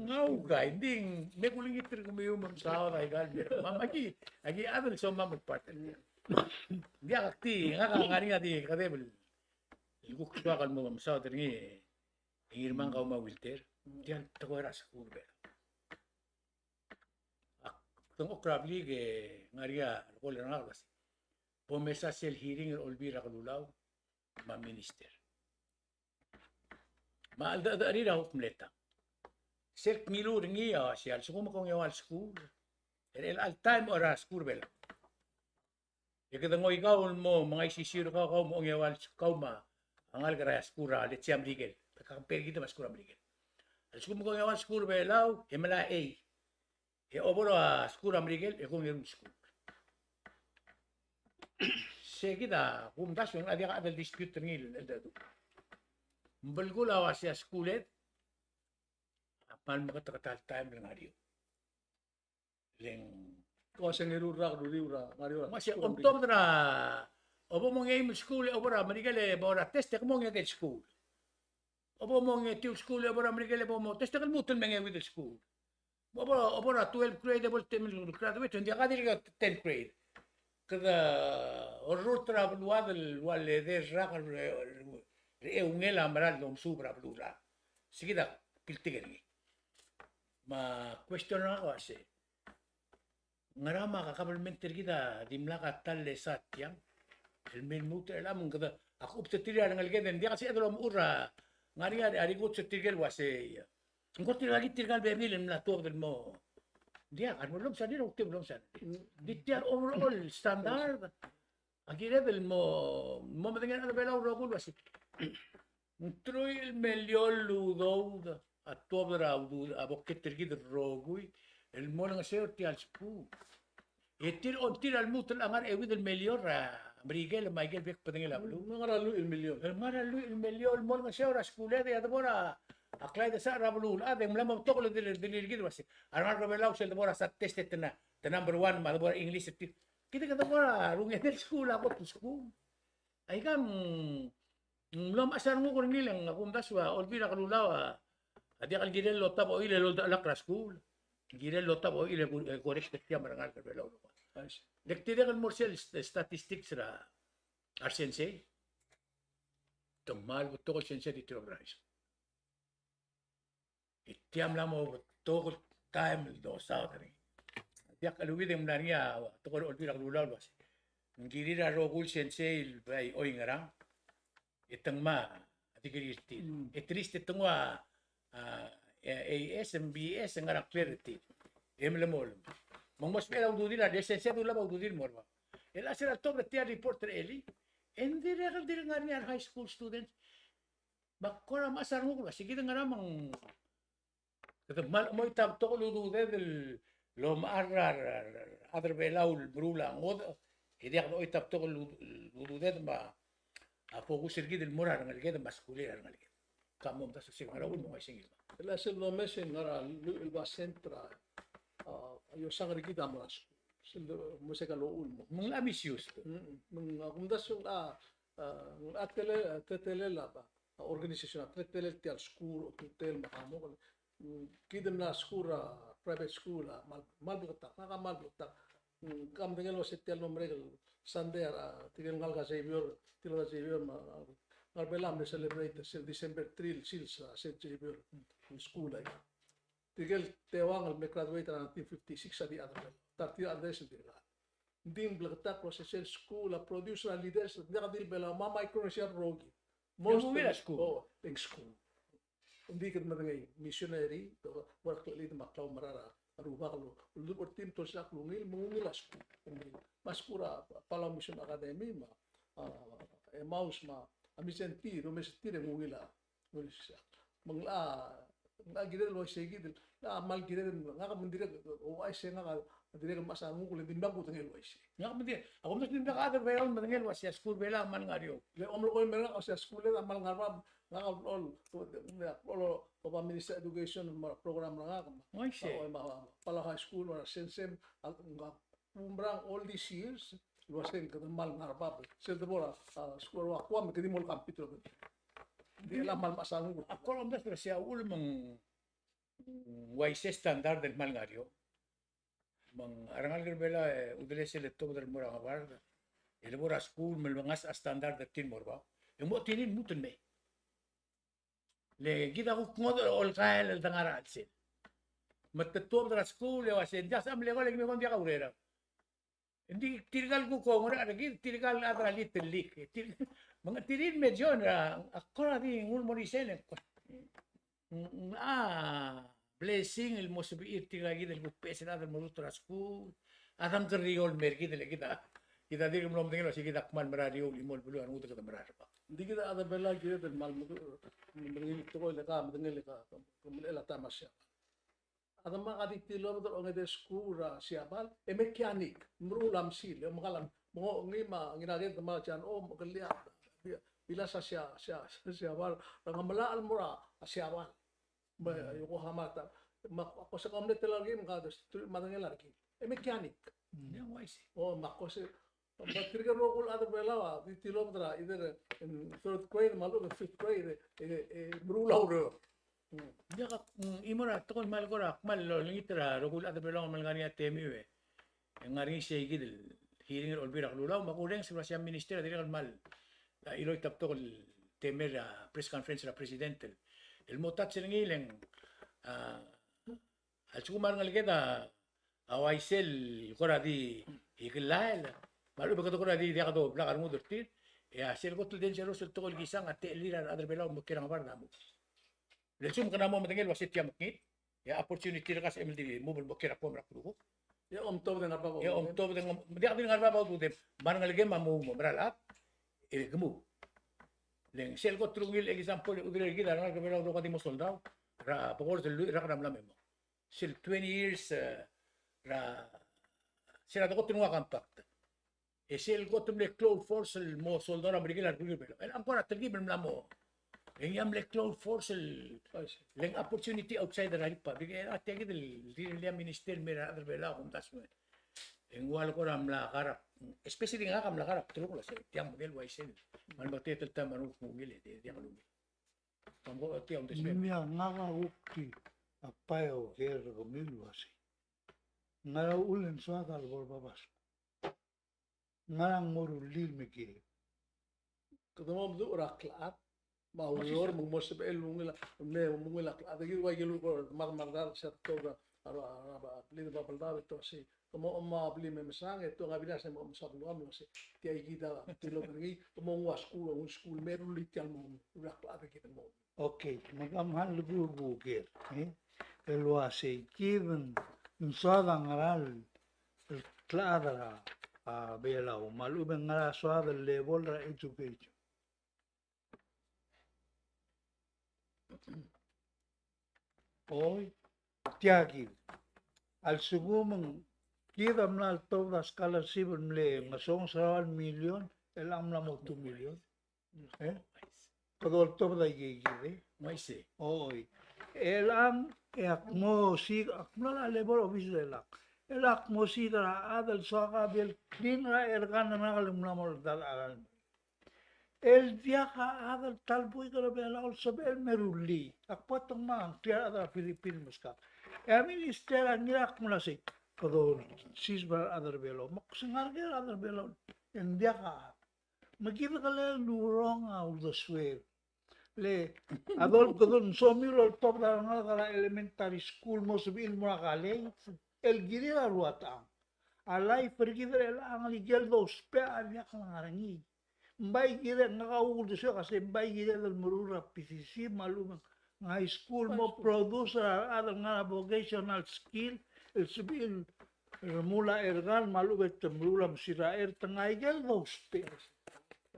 Ng ukai, ng di, me kulengit er kemiu me msaod aika el, me, me aki, aki chad el somam el part er tia. Ng diak, ak di, ngak a ngar er ngii a di kedeb el kuk soak el mo mesaod er ngii, e ngii me a kau me a Wilter, tia el tekoi er a skuul er a Belau. Ak dengchokl er a blik e ng ngar er ngii a rekol er ngak el uase, bo mesa sel hearing er a Olbiil er a Kelulau me a minister. Me a cheldecheduch er tir a kuk mle tang. Sel kngiluu er ngii a uase a lsekum ke ongeua el skuul er chelecha el taem er a skuul er a Belau, e kede ngoi kau el mo mengaisisiu er kau, kau me a ongeua el, kau me a ngalek er a skuul er a, let's say, a Merikel. Ke compare kid me a skuul er a Merikel. A lsekum ke ongeua el skuul er a Belau e melai a A, e obo er a skuul er a Merikel e ke ongeru el skuul. Se kid a kumdasu e ng diak a chad el dispute er ngii el, el cheldecheduch. Ng belkul a uase a skuuled a kmal meketeketang el taem el ngar er eou. Le ng, ko uase ng eru el rak el uriul er a ngar er eou. Me se, omtobed er a, obo mongeim el skuul e obo er a Merikel e bo er a test e ke mo ongedei el skuul. Obo mongetiu el skuul e obo er a Merikel e bo mo test e ke lmuut el mengeuid el skuul. Obo, obo er a twelfth grade e bo el temel el graduate, ng diak a dirk tenth grade. Kede orrurt er a beluad el ua le edei el rak er a eungel a mera el domesub er a beluu er a. Se kid a piltik er ngii. Me a question er ngak a uase, ngera me a kabelment er kid a dimlak a ta el lesa tiang el mei el lmuut er chelechang? Me ng kede, ak obengterir a rengeleked e ng diak el sebeched el omechur a ngar er ngii a rikuts er tirke el uase, ng kora tirka kid tirka el bebil el mla tuobed el mo. Ng diak, a remo lomsa er ngii, a remo lomsa er ngii. Di tia el overall standard a kired el mo, mo medengei er a rechad er a Belau el rokui el uase ng teruich el miliol el udoud a tuobed er a udu-, a boket er kid el rokui el mo olengeseu er tia el skuul. E tir, ongtir a lmuut el ngar er a euid el miliol er a Merikel me a ikel bek el bedengel a beluu. Ng ngar er a lluich el miliol. Ng ngar er a lluich el miliol el mo olengeseu er a skuuled e a debo er a klaidesachel er a beluulechad e ng mla mo betok el dil-, dilu er kid el uase a rengalek er a Belau sel debo er a sub-test e te na-, te number one me a debo er a English er tir. Kid a debo er a rungedel skuul a kot el skuul. Aikang ng mlo mechas a renguk er ngii, le ng, a kumdasu a Olbiil er a Kelulau a diak el kirel el otab a oil el oldechelakl er a skuul. Kirel el otab a oil el ku-, el correct er tia me a rengalek er a Belau. Ais. Le ke dirrek el mo er sel st-, statistics er a resensei. Te kmal betok el sensei el di tir a oberaisek. E tia mla mo betok el taem el dosaod er ngii. Diak el uid e ng mla er ngii a tekoi er a Olbiil er a Kelulau el uase ng kirir a rokui el sensei el bai oingerang e te ngmai a degree er tir. Mm. E te riis e te nguu a, a, A S, M B S, e ngar er a clear er tir. E melemolem. Me ng mo sebechel a ududir, a sensei a dulab a ududir el mo er bab. El chelsel a ltobed er tia el report er a elii, e ng dirrek el dirk ngar er ngii a re high school students. Me ak kora mechas a renguk el uase kid ngera me ng, kede kmal chemoit a betok el ududed el omechar er a, er a, er a rechad er a Belau el meruul a ngodech, e diak dochoit a betok el ud-, ududed me a, a focus er kid el mo er a rengeleked me a skuul er a rengeleked. Ka mo omdasu sel ngar er a uchul me ng uaisei ngii. El sel domes e ng ngar er a lluich el basent er a, a, iosang er kid a mo er a skuul. Sel domes e ka el uchul mo. Me ng locha misuse. Mm, me ng, a, kumdasu ng, a, a, ng locha tele, teletelel a, a, organization, a, teletelel tia el skuul, a, hotel, me a ka mo, mm, kid el mla skuul er a private school a kmal, kmal bleketakl, ngak a kmal bleketakl. Mm, ke medengei el uase tia el mlo merek el Sunday a, tirke el ngalek a Xavier, tirke el Xavier me a, ngar er a Belau a mle celebrate sel December three el sils a Saint Xavier, mm, el skuul a. Tirke el teuang el mle graduate er a nineteen fifty-six a di chad er a Belau. Ta er tir a chad er a Belau. Ng di bleketakl el uase sel skuul a produce er a leaders, ng diak di el Belau, me a Micronesia el rokui. Most ungil a skuul. Oh, e ng skuul. Ng di kede medengei, misionary, ua klechid me a klaumerang er a Rubak el, el dubech er tir me te olsisechakl el ungil, me ng ungil a skuul. Me a skuul er a Palau Mission Academy, me a, a, Emmaus, me a Mindszenty, domes er tir e ng ungil a, ungil a. Me ng locha, ng locha kired el uaisei kid, ng locha kmal kired, ngak me ng dirrek, ouchais e ngak a dirrek el mechas a renguk, le ng dimlak kudengei el uaisei. Ngak me ng dirrek, a kumdasu ng dimlak a chad er a Belau el medengei el uase a skuul er a Belau a kmal ngar er eou. Le omlocha e merek el uase a skuul er a Belau a kmal ngar er a Belau. Ngak a, a, a, a, a, a Minister Education me a program er ngak, me a, uaisei. A, me a, me a Palau High School, me a Sensem, a, ng, a, oumerang all these years, el uase ng kede kmal ngar er a bab. Sel debo er a, a, skuul er a Guam, me kede di mo el compete er a bab. Ng di el kmal mechas a renguk. Ak kora omdasu el uase a uchul me ng uaisei a standard el kmal ngar er eou. Me ng a rengalek er a Belau e, udelesel e tobed el mo er a ngebard, e le bo er a skuul me le mengasech a standard er tir el mo er bab. E mo tir el lmuut el mei. Le kid a kuk ngodech el olkael el de ngar er a chelsel. Me te tuobed er a skuul e uase, ng diak, se a mle ko le kemiu ko ng diak a urerang. Ng di tirka el kuk oungerachel er kid, tirka el chad er a Little League. Tir-, me ng tir el me join er a, a kora di nguu el mo er isei e ng, ng, a blessing el mo sebechir tirka kid el kuk beches el chad el mo lmuut er a skuul. A dang keriou el mer kid el kid a, kid a dirk mlo medengei el uase kid a kmal mera er eou el chimo el beluu a rengud e kede mera er bab. Ng di kid a chad er a Belau a kired el kmal medu-, medengei el tekoi el ka, medengei el ka, ke melechel a taem er a Siabal. A demak a di tilobed er a ongede skuul er a Siabal, e mechanic, meruul a mesil, e omekall a, me ng ngii me a Ngiraked me a Jan, o, me ke lia, bilas a Sia-, Sia-, Siabal, er a Ngemelachel el mo er a Siabal. Me a Yokohama ta, me a ko se kom mle tela er ngii, me ka, me a dengel a rekil. E mechanic. Mm. Yeah, uaisei. O, me a ko se, me tirke el rokui el chad er a Belau a di tilobed er a, either in third grade, me a lechub e fifth grade, e, e, e meruul a ureor. Mm. Diak, mm, chimo er a tekoi el kmal kora, kmal olengit er a rokui el chad er a Belau el ngar er ngii a temiu e. E ng ngar er ngii sei kid el hearing er a Olbiil er a Kelulau, me a kurrenges el uasei a minister a dirrek el kmal, a, chiloit a betok el temel er a press conference er a president el, el mo touch er ngii el ng, a, a lsekum a rengeleked a, a uaisei el kora di ikellael, me a lechub e kede kora di diak doblak a rengud er tir, e a sel kot el dangerous el tekoi el kisang a techellir a rechad er a Belau el mo kiei er a ngebard a mo. Le lsekum kede mo medengei el uasei tia mekngit, e a opportunity er kau a sebechem el di move el mo kiei er a kuam er a klukuk. E omtobed e ngar er a bab a ududem. E omtobed e ng, diak di ngar er a bab a ududem. Me a rengelekem a mo, mo mera el chad, e ke move. Le ng sel kot el ungil example, e ududel er kid a rengalek er a Belau el rokui a di mo soldau, er a bekord el lluich el rak er a mla me mong. Sel twenty years, e, er a, sel a dekot el nguu a compact. E sel kot el mle klou el force el mo soldau er a Merikel a rokui er a Belau. E ng kora telkib el mla mo. E ngii a mle klou el force el, le ng opportunity outside er a Republic. E a tia kid el dirrek el minister el mei er a rechad er a Belau a kumdasu e ng ua le kora mla kar a, especially ngak a mla kar a bdeluk el uasei, tiang medengei el uaisei. Me a le meketeketang me a renguk a ungil e, di, diak lungil. Ng ua tia, ngak a kuk di, a bai oker er kemiu el uasei. Ngera uchul e ng soad a lebo er a bab a skuul? Ngera ng mo rullii el me kiei? Kede mo meduch er a klechad, me a ureor, me ng mo sebechel el ungil a, me ungil a klechad, e kid ua ikel ungil, me a, me a, se a tekoi er a, er a, er a, er a, blid er a bab el daob e te uasei, ke mo, mo blil me mesang, e te ua ngii a bilas e mo mesa beluam el uasei, tia kid a tilobed er ngii, ke mo nguu a skuul, a ungil skuul, me rullii tia el mo, rullii a klechad e kid el mo. Okay, me kemam a lebo er a buker, e? El uasei kid ng soad a ngera el klechad er a, a, Belau, me a lechub e ng ngera soad el level er a education. Oi, tia kid. A lsekum ng kid a mla tobed a scholarship el mle ngesonges er a ua el million, el ng mla mo two million. E? Kede oltobed a ikei kid, e? Uaisei. Oi. Elechang e ak mo siik, ak mla er a level office er chelechang. Elechang ak mo siik er a chad el soak a bel clean er a Airgun el ngar er ngak el mla mo er a dal a El diak a chad el ta el buik er a Belau el sebechel el me rullii. Ak bo dengmam, tia el chad er a Philippines meskak. E a minister a ngirakl el mla sei, kede olsiseb er a rechad er a Belau. Me ak se ngar er ngii a rechad er a Belau. E ng diak a chad. Me kid a kelel el urong a uldesuel. Le a dolekoi e ng somiu el oltobed a rengalek er a elementary school mo sebechir el mo er a college el kirir a rua techang. A life er kid er chelechang el ikel dousbech a diak lengar er ngii. Ng bai kired, ngak a uldesuek a sei, ng bai kired el meruul er a P C C me a lechub e ng high school mo produce er a rechad el ngar er a vocational skill el sebechir el remuul a Airgun me a lechub e te meruul a mesil er a air, te ngai ikel dousbech.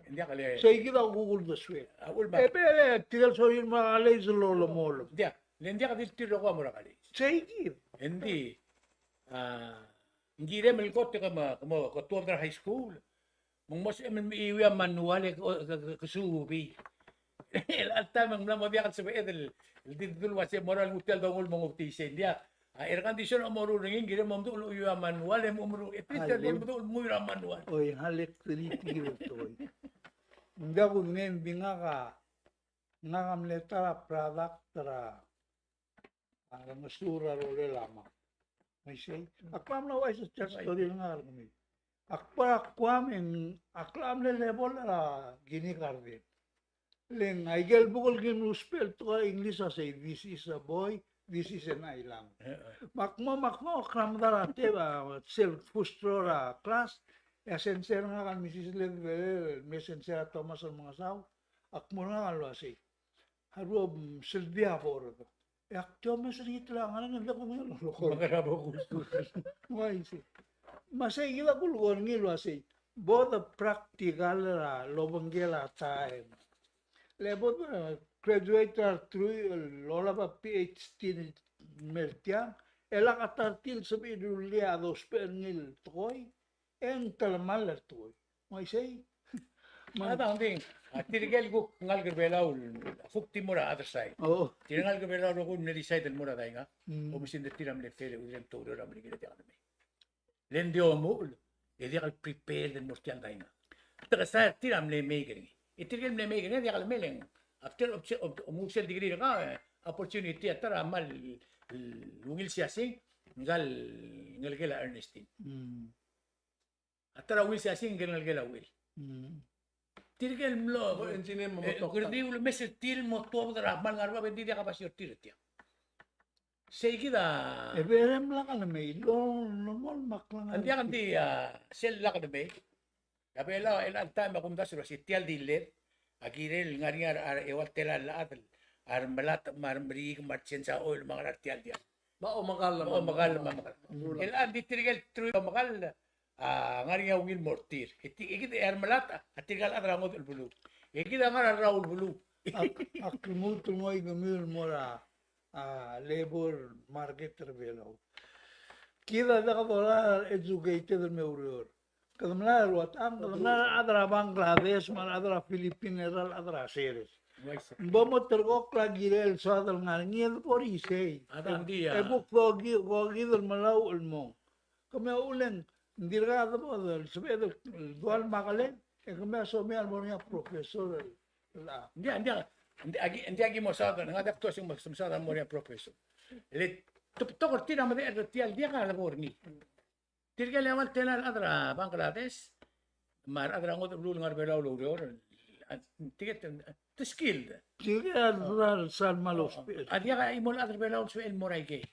Ng diak le. Sei kid a kuk uldesuek. A, ul ma. E be, e, tirke el sorir el mo er a college el olemolem. Ng diak, le ng diak di tir el rokui a mo er a college. Sei kid. Engdi, a, ng kirem el kot e ke mo, ke mo, ke tuobed er a high school. Me ng mo sebechem el mechiuii a manual e ke, ke, ke, ke suubii. El alta me ng mla mo diak el sebeched el, el di dul uase mo er a lenguu tia el dongu el mo nguu tia isei, ng diak. A air condition a mo ruul er ngii, ng kirem el mo meduch el uiuii a manual, e mo meruul, e tia el mo meduch el menguiu er a manual. Oi, a le tirke el tekoi. Ng diak kudengei, ng di ngak a, ngak a mle ta er a product er a a rengesuul er a rolel a mong. Me isei, ak mla mla uaisei a story el ngar er kemiu. Ak bo er a Guam e ng, ak mla mle level er a kindergarten. Le ng aikel buk el kim ousbech el tekoi er a English a sei, "This is a boy, this is an island." Me ak mo, me ak mo, ak mla medal a table, a sel first row er a class, e a sensei er ngak el Misis Ledbelel, me sensei er a Thomas el Mengesau, ak mo er ngak el uasei, "How do I, mm, sel dia board?" E ak di omes er ngii el ngar er ngii, e ng diak kudengei el lolekoi. Me a bo kuskus. Uaisei. Me sei kid a kulekoi er ngii el uasei, bo de practical er a lobengkel a taem. Le bo de graduate er a truich el olab a PhD el mer tiang, e lak a ta er tir el sebechir el rullii a dousbech er ngii el tekoi, e ng telemall er a tekoi. Me uaisei. Me a dang di, a tirke el kuk ngalek er a Belau, a kuk di mo er a other side. Oh. Tirke el ngalek er a Belau el rokui el mle decide el mo er a Dainga. Mm. Oumesingd er tir a mle fail, e dirrek el mo oureor a mle kirel diak lemei. Le ng di omuchel, e diak el prepared el mo er tia el Dainga. Te kesai er tir a mle mei er ngii. E tirke el mle mei er ngii, e diak lemei le ng. After, ob-, ob-, omuchel sel degree er kau, e, opportunity a ta er a kmal, el, ungil siasing, ngka el ngelekel a Ernestine. Mm. A ta er a ungil siasing, ngelekel a Will. Mm. Tirke el mlo, engineer mo, e, mo tokta. Kede di ulemes er tir el mo tuobed er a kmal ngar er a bab e ng di diak a basio er tir er tiang. Sei kid a. E berem lak lemei, lo, lo mo el mak lak. Ng diak, ng di, a, sel lak lemei. A Belau, el, el taem a kumdasu el uasei tia el di led, a kirel ngar er ngii a, a, eua el telael el chad, a remelatech me a remeriik me a change a oil me a ngerang er tia el diak. Me a omekall, me a omekall, me a omekall. Mm. El chad, ng di tirke el truich el omekall, a, ngar er ngii a ungil mo er tir. E ti-, e kid a remelatech, a tirka el chad er a ngodech el beluu. E kid a ngar er a rrau el beluu. Ak, ak lmuut el ngoi kemiu el mo er a, a, labor market er a Belau. Kid a diak dorael a educated el me oureor. Kede mla er a rua techang, kede mla er a rechad er a Bangladesh, me a rechad er a Philippines, er a rechad er a Seychelles. Uaisei. Ng bo mo terrekokl a kirel soad el ngar er ngii e de bo er isei. A dang di a. E kuk doki, doki el melai el mong. Kemiu a uchul e ng dirkak de bo el sebeched el dual makelel, e kemiu a somiu el mo er ngii a professor el, el a. Ng diak, ng diak, ng diak, ng diak ki mo saod, ng diak tuaseng mo, mo saod el mo er ngii a professor. Le te betok er tir a medechel er tia el diak a lebo er ngii. Tirke el eua el telael el chad er a Bangladesh, me a rechad er a ngodech el beluu el ngar er a Belau el oureor, a, tirke te, te skilled. Tirke a rura el sal mal ousbech. A diak a chimo el chad er a Belau el sebechel el mo er a ikei.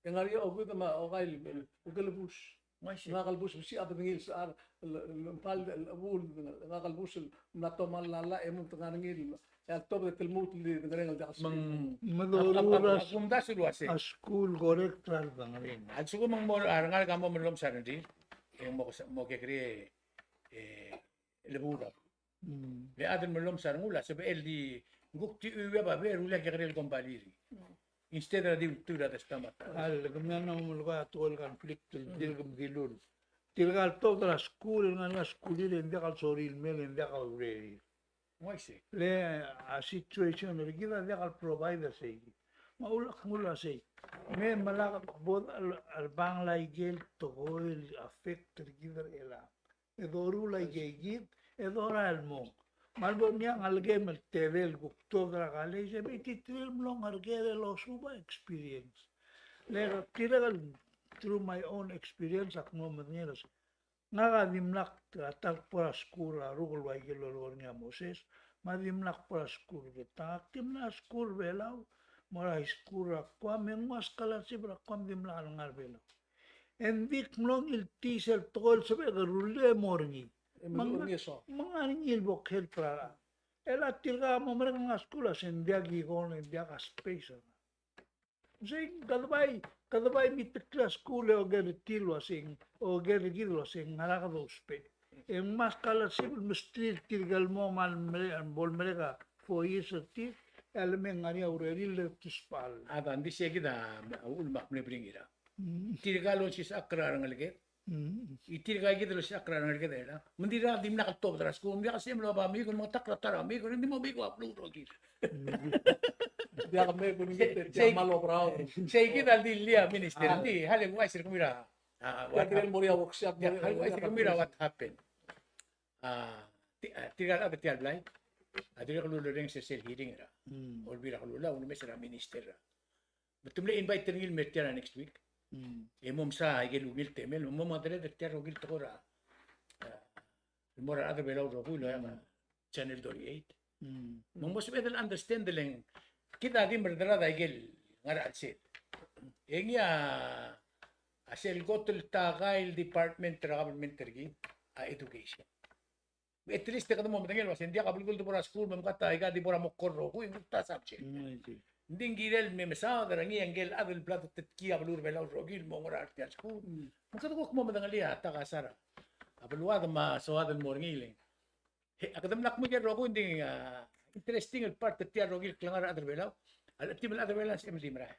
E ngar er ngii a okeuid me a okai el, el, okelebus. Uaisei. Ngak a kelebus, besiik a bedengil sechal, el, el, el, el, el, ngak a kelebus el mla tomall a llach e mong te ngar er ngii el, e a ltobed e te lmuut el di dengerenger el diak el sebechir. Me ng, me doruul a, a, a, a kumdasu el uasei. A skuul correct er a dengerenger. A lsekum ng mo, a rengalek a mo mellomes a rengrir, e mo, mo kekerei, e, lebuul. Mm. Le chad el mellomes a rengul a sebechel di, ng kuk di uiuii a babier, rullii a kekerei el kombalii er ngii. Mm. Instead er a di ultuil er a destamata. A le kemiu a mla mo melekoi a tekoi el conflict el, mm, dirk mdilul. Tirka el tobed er a skuul, el ngar er a skuul er ngii e ng diak el sorir el mei, e ng diak a urerir. Ng uaisei. Le a situation er kid a diak el provide er sei. Me a ulak ngul a sei. Me melak bo el bang el aikel tekoi el affect er kid er chelechang. E doruul a ikeikid, e dorael el mong. Me a lebo er ngii a ngelekem el tedei el kuk tuobed er a college, e beititir el mlo ngar er ker el osuub a experience. Le tirke el through my own experience ak mo medengei el ngak a dimlak a ta el kbo er a skuul er a rokui el ua ikel lolekoi er ngii a Moses, me a dimlak kbo er a skuul er a Belau, ak dimlak skuul er a Belau, mo er a high school er a Guam, me ng ua scholarship er a Guam, dimlak el ngar er a Belau. E ng di ak mlo ungil tii sel tekoi el sebechek el rullii e mo er ngii. Me ng ngar er ngii el bo khelp er a rechad. E le tirka a mo merek el ngar er a skuul a se ng diak ikong, ng diak a space. Sei kede bai, kede bai metik er a skuul e oker er tir el uasei, oker er kid el uasei ng ngera kede ousbech. E ng mla scholarship el mesterir tirke el mo mal merek, bo lemerek a four years er tir, e a leme ng ngar er ngii a urerir el tuspal. A da, ng di sei kid a uchul me ak mle bring it up. Mm. Tirka el onsisechakl er a rengeleked. Mm. E tirka kid el onsisechakl er a rengeleked er chelechang. Me ng dirkak dimlak el tuobed er a skuul, ng diak a se mlo ba mekui, me ng ta er a ta er a mekui, ng di mo mekui a beluu el rokir. Mm. Diak mekui, ng di diak mal oberaod. Sei kid a dilu a minister, ng di, hale, ng uaisei er kemiu er a A, what happened? What happened? A, ti-, a, tirka el chad er tia el blai a dirrek el ulerrenges er sel hearing er a Olbiil er a Kelulau, ulemes er a minister er a. Me te mle invite er ngii el mer tia er a next week. E mo mesa ikel ungil temel, me mo mengedecheduch er tia el rokui el tekoi er a, a, el mo er a rechad er a Belau el rokui el loia me a Channel thirty-eight. Me ng mo sebeched el understand el ng kid a di merreder a ikel ngar er a chelsel. E ngii a, a sel kot el ta el department er a government er kid a education. At least e kede mo medengei el uasei ng diak a belkul di bo er a skuul me mkat a ika di bo er a mo core el rokui, ng ta subject. Ng di ng kirel me mesaod er ngii a ngikel chad el bla detetkii a beluu er a Belau el rokui el mo ngar er tia el skuul. Me kede kuk mo medengelii a ta kasar a beluad me a soad el mo er ngii el He, a kede mla kmo ikel rokui, ng di, a, interesting el part er tia el rokui el klengar er a chad er a Belau. A lechetim el chad er a Belau a sebechem el di merael.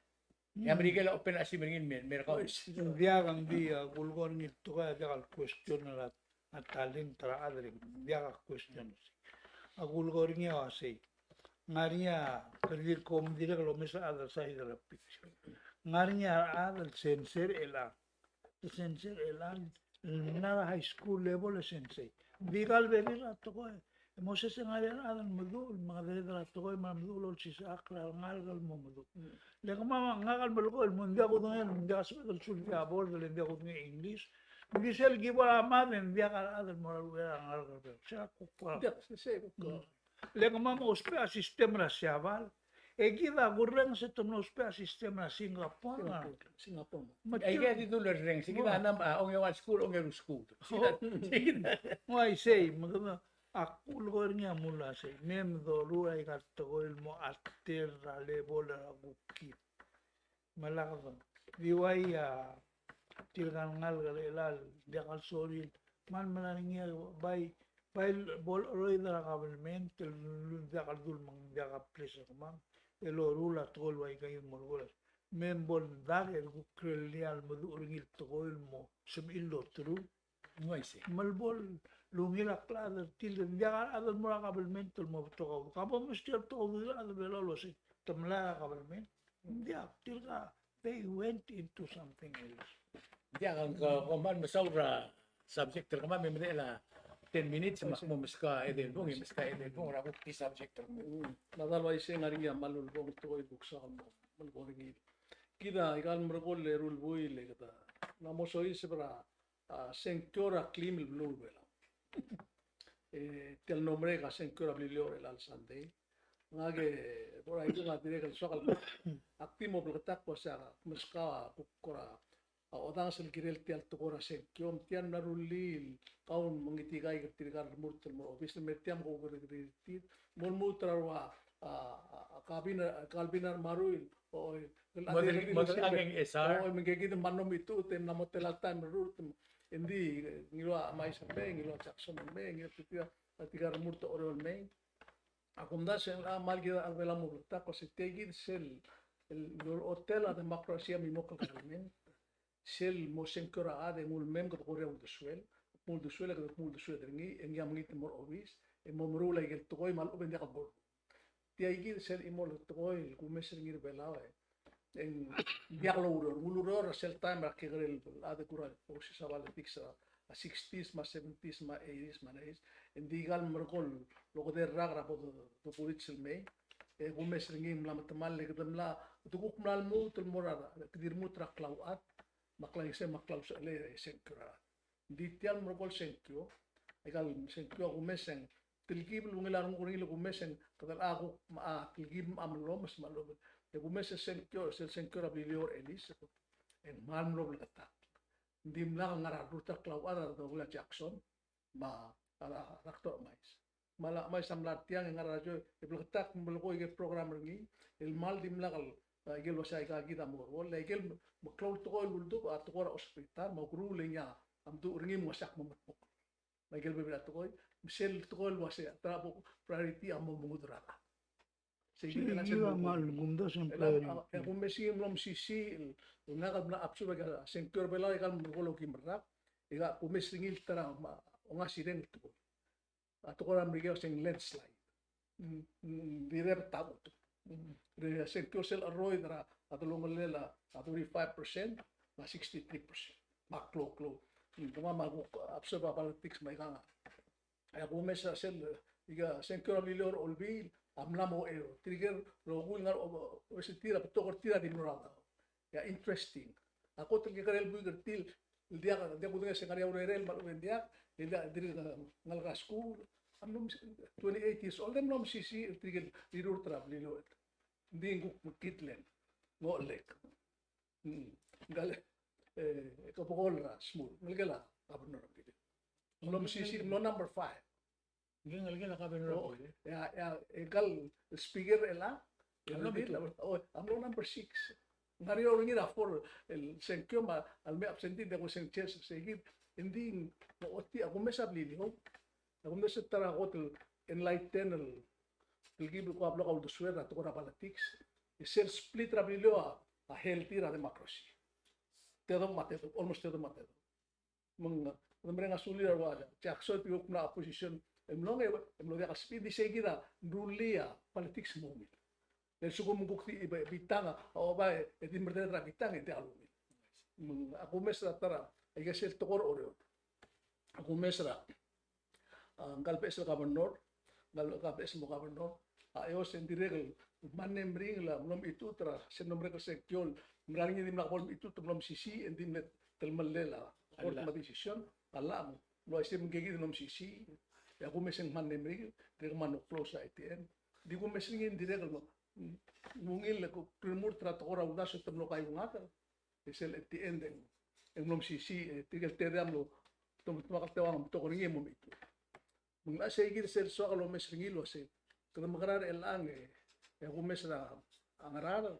E a Merikel a open a simer ngii el mer, mer kau. Ng diak, ng di, a kulekoi er ngii el tekoi a diak el question er a, a talent er a chad er ngii. Ng diak a question. A kulekoi er ngii a uasei. Ng ngar er ngii a, kede di kom dirrek el omes a other side er a picture. Ng ngar er ngii a rechad el sensei er chelechang. Sensei er chelechang, el mla er a high school level e sensei. Ng di kal bebil er a tekoi. E mo sesei e ngar er ngii a rechad el meduch, el mengedecheduch er a tekoi, me a meduch el olsisechakl er a rengalek el mo meduch. Le kemam a ngak el melekoi el mo, ng diak kudengei, ng diak sebeched el sulbii a board, le ng diak kudengei a English. Ng di sel ki bo er a mad e ng diak a rechad el mo er a uchei er a rengalek er a Belau. Sei a kuk. Diak, sei, sei, kuk. Le kemam a ousbech a system er a Siabal. E kid a kurrenges e te mlo ousbech a system er a Singapore. Singapore. Singapore. Me aika di dul orrenges, e kid a ngar er a ongeua el skuul, ongeru el skuul. Ng uaisei, me kede, a kulekoi er ngii a mle uaisei. Me doruul aika el tekoi el mo alter er a level er a kuk kid. Me lak di uai a tirka el ngalek er chelechang el diak el sorir. Me ng mla er ngii a bai, bai bo lecheroid er a government el diak el dul me ng diak a place er kemam. E loruul a tekoi el uai kid mo loruul. Me bo ldak e kuk kirel a lemeduch er ngii el tekoi el mo sebechir el oterul. Ng uaisei. Me le bo lungil a klechad er tir, ng diak a rechad el mo er a kabelment el mo betok a udoud. Ka bo mesterir a betok a udoud er a rechad er a Belau el uasei te mla er a kabelment. Ng diak, tirka, they went into something else. Ng diak, ng ko, kom kmal mesaul er a subject er kemam, me ng medechel a ten minutes, me ak mo meskau a edei el bung, e meskau a edei el bung er a kuk di subject er kemam. Mm. Me a dal uaisei e ng ngar er ngii a kmal ulebongel tekoi el kuk soak el mo, mo er ngii. Kid a ikal merekong el eru el buil e kede mla mo soiseb er a a, sengkio er a kleim el beluu er a Belau. E, tia el mlo merek a sengkio er a Beliliou er chelecha el Sunday. Ngak e, bo er a ikung a dirrek el soak el, ak di mo bleketakl el uasei ak meskau a kuk kora, a, odanges el kirel tia el tekoi er a sengkio, me tia el mla rullii el kau el mengitikaik er tirka el remurt el mo er a obis, me tia me kuk rirtir, mo lmuut er a rua, a, a, a, Calvin, Calvin Armaruil, O, model, model angel S R. O, me ng kid a mla mo mitu, te mla mo tela el taem el rurt, e ng di, ngiluu a Mais el mei, ngiluu a Jackson el mei, ngiluu a tirka, tirka el remurt er a Oreor el mei. A kumdasu e ng kmal kid a Belau a mo bleketakl, ko se tia kid sel, el, el hotel a democracy a mimokl el government. Sel mo sengkio er a chad e ng ulemem kede kora uldesuel, kede uldesuel, kede uldesuel er ngii, e ngii a mengit el mo er a obis, e mo meruul a ikel tekoi me a lechub e ng diak el bo. Tia kid sel chimo el tekoi el kumes er ngii er a Belau e ng diak loureor. Ng ulureor er sel taem er a kekerei el chad e kuk er a process er a politics er a sixties me a seventies me a eighties me a nineties. Ng di kmal merekong el okedei el rak er a bo de, de kurits el mei. E kumes er ngii e ng mla metemall e kede mla, de kuk mla lmuut el mo er a, kede lmuut er a klauchad me a klaingeseu me a klausechelei er a sengkio er a rechad. Ng di tia el merekong el sengkio, aika el sengkio a kumes e ng telkib el ungil a renguk er ngii el kumes e ng kede locha kuk, a, telkib me a mlo, me se me a lobel. E kumes el sengkio, sel sengkio er a Beliliou er a Elis, e ng kmal mlo bleketakl. Ng dimlak el ngar er a rurt el klauchad a Dr. Jackson me a, a, a Dr. Emais. Me a Emais a mla er tiang e ngar er a Joe, e bleketakl el melekoi aike el program er ngii el kmal dimlak el, a, aike el uasei aika kid a mo er a, le aike el meklou el tekoi el uldubech a tekoi er a hospital me a ukeruul e ngii a mdu er ngii me ng uasei ak mo medmokl. Me aike el bebil a tekoi, me sel tekoi el uasei a ta er a bo priority a mo mengudel a rechad. Sei kid el sel, a, a, e kumes e ng mlo mesisiich el, el ngak el mla observe a sengkio er a Belau e aika el merekong el okim el rak, e a kumes er ngii el ta er a, me a ongasireng el tekoi. A tekoi er a Merikel a se ng landslide. Mm, mm, di rebet a chutem. Mm. Re sengkio sel cheroid er a delongelel a thirty-five percent, me a sixty-three percent. Me a klou, klou. Mm, kemam a kuk observe a politics me aika. A kumes a sel, aika sengkio er a Beliliou er a Olbiil a mla mo eou. Tirke el rokui el ngar er a obesity er a betok er tir a di mlo er a, ia, interesting. A kot el kekerei el buik er tir el diak, diak kudengei se ng ngar er ngii a urerel me a lechub e ng diak, el diak, dirk ngalek er a skuul. A mlo twenty-eight years old, e mlo mesisiich er tirke el rirurt er a Beliliou. Ng di ng kuk mekngit el ng ochelek. Mm. Ngkal, e, kebekol er a smur. Ngelekel a governor er a Beliliou. Mlo mesisiich, mlo number five. Ngelekel a governor er a Beliliou. Ia, ia, e ngkal speaker er chelechang. A mlo number two. O, a mlo number six. Ng ngar er ngii a four el sengkio me a leme absentee, diak kudengei se ng change, sei kid. Ng di ng ochotii a kumes a Beliliou. A kumes a ta er a kot el enlighten el, el kid el kuk a blo kauldesuel er a tekoi er a politics. E sel split er a Beliliou a, a healthy er a democracy. Tedobech me a tedobech, almost tedobech me a tedobech. Me ng, ng mereng a sulir a rua, Jackson, e kuk mla opposition, e mlong e, e mlo diak el split, di sei kid a rullii a politics mo ungil. E lsekum ng kuk di, e, bitang a, a oba e, e di merreder er a bitang e diak el ungil. Me ng, a kumes er a ta er a, aike sel tekoi er a Oreor. A kumes er a, a, ngkal beches el governor, ngkal beches el mo governor, a, e os e ng dirrek el mle meringel a mlo mechitechut er a, sel mlo merek el sengkio el mera er ngii e dimlak bo lemechitechut, mlo mesisiich, e ng di mle telemellel a, a court me a decision, a llach, me ng uaisei me ngke kid el mlo mesisiich, e a kumes e ng mle meringel, dirrek el mle close a ATM. Di kumes er ngii e ng dirrek el mo, mm, ungil el ku, remurt er a tekoi er a uldasu e te mlo kaiueklak, e sel ATM e ng, e ng mlo mesisiich, e tirke el tedei a mlo, te, te, te, te, te, te, Me ng locha sei kid sel soak el omes er ngii el uasei, kede mekerang er chelechang e, e a kumes er a Ngaraard,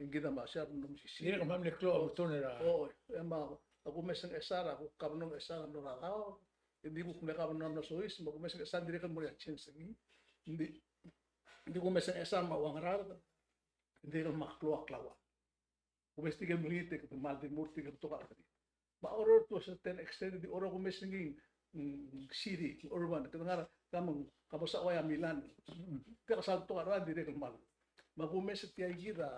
e ng kid a mla soak el mlo mesisiich. Dirrek el mle klou a button er a. O, e me a kumes er a Ngchesar, a kuk governor er a Ngchesar a mlo er a daob, e ng di kuk mle governor er a Menosois, me a kumes er a Ngchesar ng dirrek el mo er a change er ngii. Ng di, ng di kumes er a Ngchesar me a ua Ngaraard, e ng dirrek el mle klou a klauchad. Kumes tirke el mlengit e kede kmal di mo er tirke el betok a rengrir. Me a Oreor to a certain extent, di Oreor kumes er ngii, mm, city, urban, kede ngar er a, ka me ng, ka bo sa ua ia Milan. Tia kuk sal betok a rechad a dirrek el kmal. Me a kumes er tia kid a,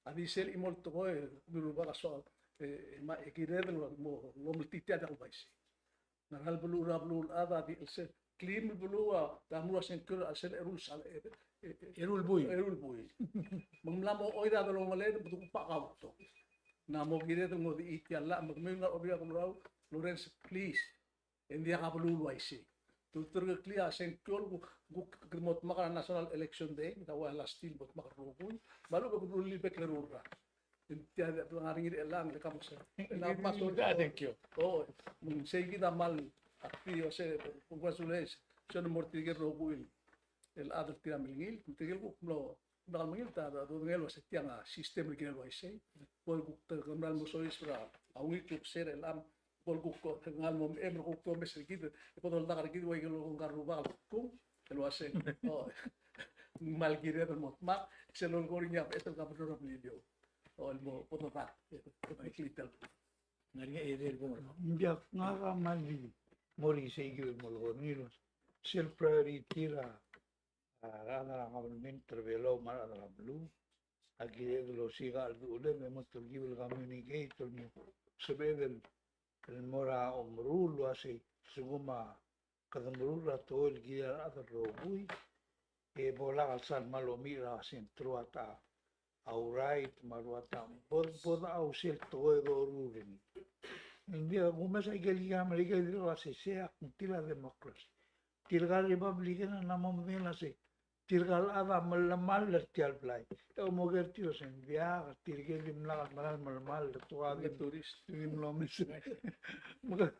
a di sel chimo el tekoi, di Rubak a soak, e, e, me a kired el mo, mo meltitii a diak el uaisei. Ngera el beluu er a beluulechad a di el se, klim el beluu a, ta mlo er a sengkio er a sel eru el sal, e, e, e, eru el buil. Eru el buil. Me ng mla mo oid a delongeled, me te kuk bo kautok. Ng mo kired el mo di tia el llach, me kemiu el ngar er a obis er a Kelulau, Lawrence, please. E ng diak a beluu el uaisei. Te ulterekeklii a sengkio el kuk, kuk, kuk mo dmak er a National Election Day, ta ua last year bo dmak er a rokui. Me a lechub e kuk rullii bek el eru el rak. Tia, tia, ngar er ngii er chelechang, le ka mo se. Thank you. O, mm, sei kid a kmal, a, di, o se, congratulations. Se ng mo er tirke el rokui el chad el tir a mlengil, tirke el kuk mlo, mlo mlengil, ta, ta, dodengei el uasei tiang a system er kid el uaisei. Bo kuk te, kmal mo soiseb er a ungil kuk se er chelechang, bo kuk ko, te ngar er a mo, e, mo kuk domes er kid, e bo doldak er kid, ua ikel lolekoi ngka el rubak el kuk, el uasei, o, kmal kired el mo dmak, sel lolekoi er ngii a beches el governor er a Beliliou. O, el mo, bo dodak, e, e, e, e, e, Ng diak, ngak a kmal di mo er isei el mo lolekoi er ngii el uasei, sel priority er a, a rechad er a government er a Belau me a rechad er a beluu a kired el osiik a cheldechedechal me mo telkib el communicate el mo sebeched el, el mo er a omeruul el uasei, sekum a kede meruul er a tekoi el kired el kirel a rechad el rokui, e bo lak el sal kmal omiich er a sel teruat a, a right me a ruat a bo, bo dechau sel tekoi el doruul er ngii. Ng di a kumes a ikel kik a Merikel el dirrek el uasei sei a kngtil a democracy. Tirka el Republican a mla mo medengei el uasei tirka el chad a melemall er tia el blai. E omoker tir el uasei ng diak, tirke el dimlak el meral melemall, e tirka a di, di mlo mes. Me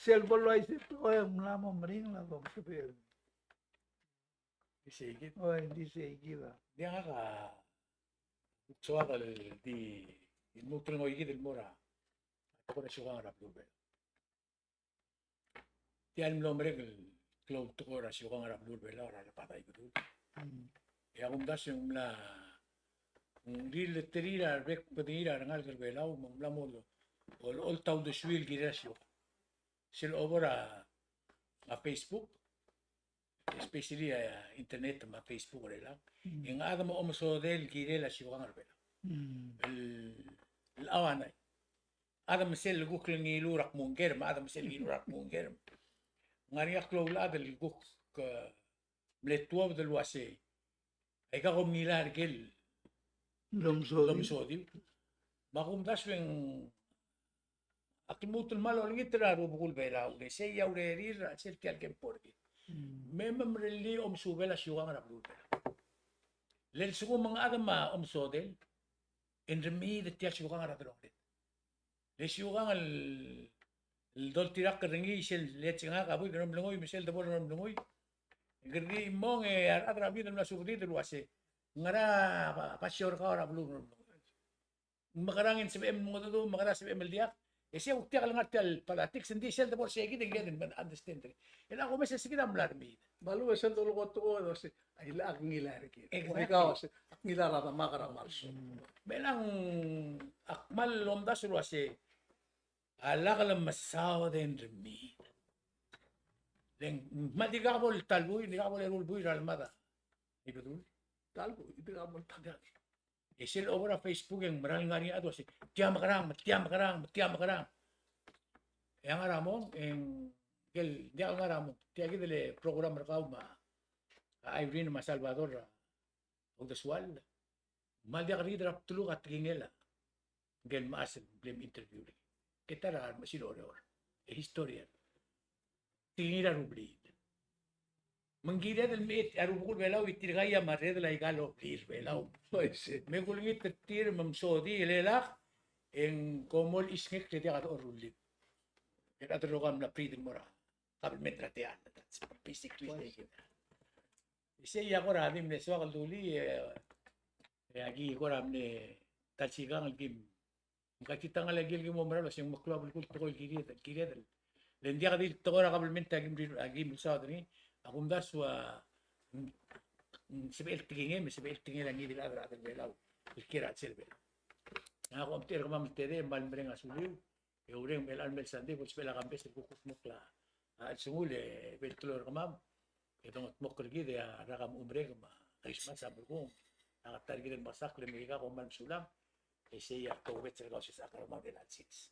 sel bo el uaisei e ng mla mo meringel a domsebechel. Di sei kid. Oi, di sei kid a. Diak a soak el di, di lmuut el ngoi kid el mo er a tekoi er a siukang er a beluu er a Belau. Tia el mlo merek el klou el tekoi er a siukang er a beluu er a Belau er a rebad er a Ibedul. Mm. E a kumdasu e ng mla, ng rirelleterir a rebek el bedengir a rengalek er a Belau, me ng mla mo olecholt a uldesuir el kirel a siukang. Sel obo er a, a Facebook, especially a internet me a Facebook er chelechang. Mm. E ng chad me a omesodel el kirel a siukang er a Belau. Mm. El, el chau a nai. Chad me sel kuk ngiluu er a kmo ng kerem, chad me sel ngiluu er a kmo ng kerem. Ng ngar er ngii a klou el chad el kuk, e, mle tuobed el uasei, aika kom ngilai er ker el domsodiu. Domsodiu. Me a kumdasu e ng ak lmuut el kmal olengit er a rubekul Belau, le sei a urerir er a sel tia el kempo er kid. Mm. Me, me merellii a omesubel a siukang er a beluu er a Belau. Le lsekum ng chad me a omesodel, e ng remiid tia el siukang er a delongeled. Le siukang el, el doltirakl er ngii sel lechengak a buik er a mlengui, me sel debo er a mlengui. Ng kede di mong e a rechad er a blid el mla subedid el uasei, ngera a ba, basio er kau er a beluu er a mlengui. Ng mekerang e ng sebechem el mengedecheduch, ng mekerang e sebechem el diak. E sei a kuk diak el ngar tia el politics, ng di sel debo er sei kid e ng kired el understand er ngii. E a kumes e sei kid a mla remiid. Me a lechub e sel dolekoi a tekoi el uasei, a ilechang a ngilai er kid. Exactly. Aika uasei, ak ngilai er a demak er a Marshall. Mm. Me chelechang ak kmal omdasu el uasei a lak lemesaod e ng remiid. Le ng kmal dirkak bo el ta el buil, dirkak bo el eru el buil er a lemad a Ibedul. Ta el buil, dirkak bo el ta el buil. E sel obo er a Facebook e ng meral ngar er ngii a chad el uasei, tia mekerang, me tia mekerang, me tia mekerang. E a ngar er a mong, e ng, ngike el diak el ngar er a mong, tia kid el program er kau me a Irene me a Salvador er a uldesuel. Me ng diak el kid er a bdeluk a tekingel a ngike el mechas el bla me interview er ngii. Ke ta er a remechesil Oreor. E historian. Tekingir a rublil. Me ng kired el mechit a rubekul Belau e tirka a merredel aika el oblil er Belau. Me kulengit er tir me msodii e lak, e ng ko mo olsengek e diak a dechor a rullib. E a rechad el rokui a mla freedom er a kabelment er a techall. That's basically it. Isei a kora di mle soak el dulii, e, e aki kora mle ta el sikang el kim, me ka ki ta el ngalek el kim oumera el uasei ng meklou a belkul tekoi el kired, el kired el. Le ng diak di tekoi er a kabelment a kim, a kim mesaod er ngii, a kumdasu a, mm, mm, sebechel tekingem, sebechel tekingel a ngii di el chad er a Belau el kiei er a chelsel Belau. Ngak a omtechei er kemam el tedei, me kmal mereng a suliu. E ureng me chelechang el mei el Sunday, bo lsebechel a Kambes el kuk kudmokl a chelsengul e bo el teloi er kemam. E dongetmokl er kid e a rak a mo merek me a Christmas a merekong. A ta er kid el mekesakl e me aika kom kmal mesulang. E sei a tobed er kau sel chad er kemam er a chelsel.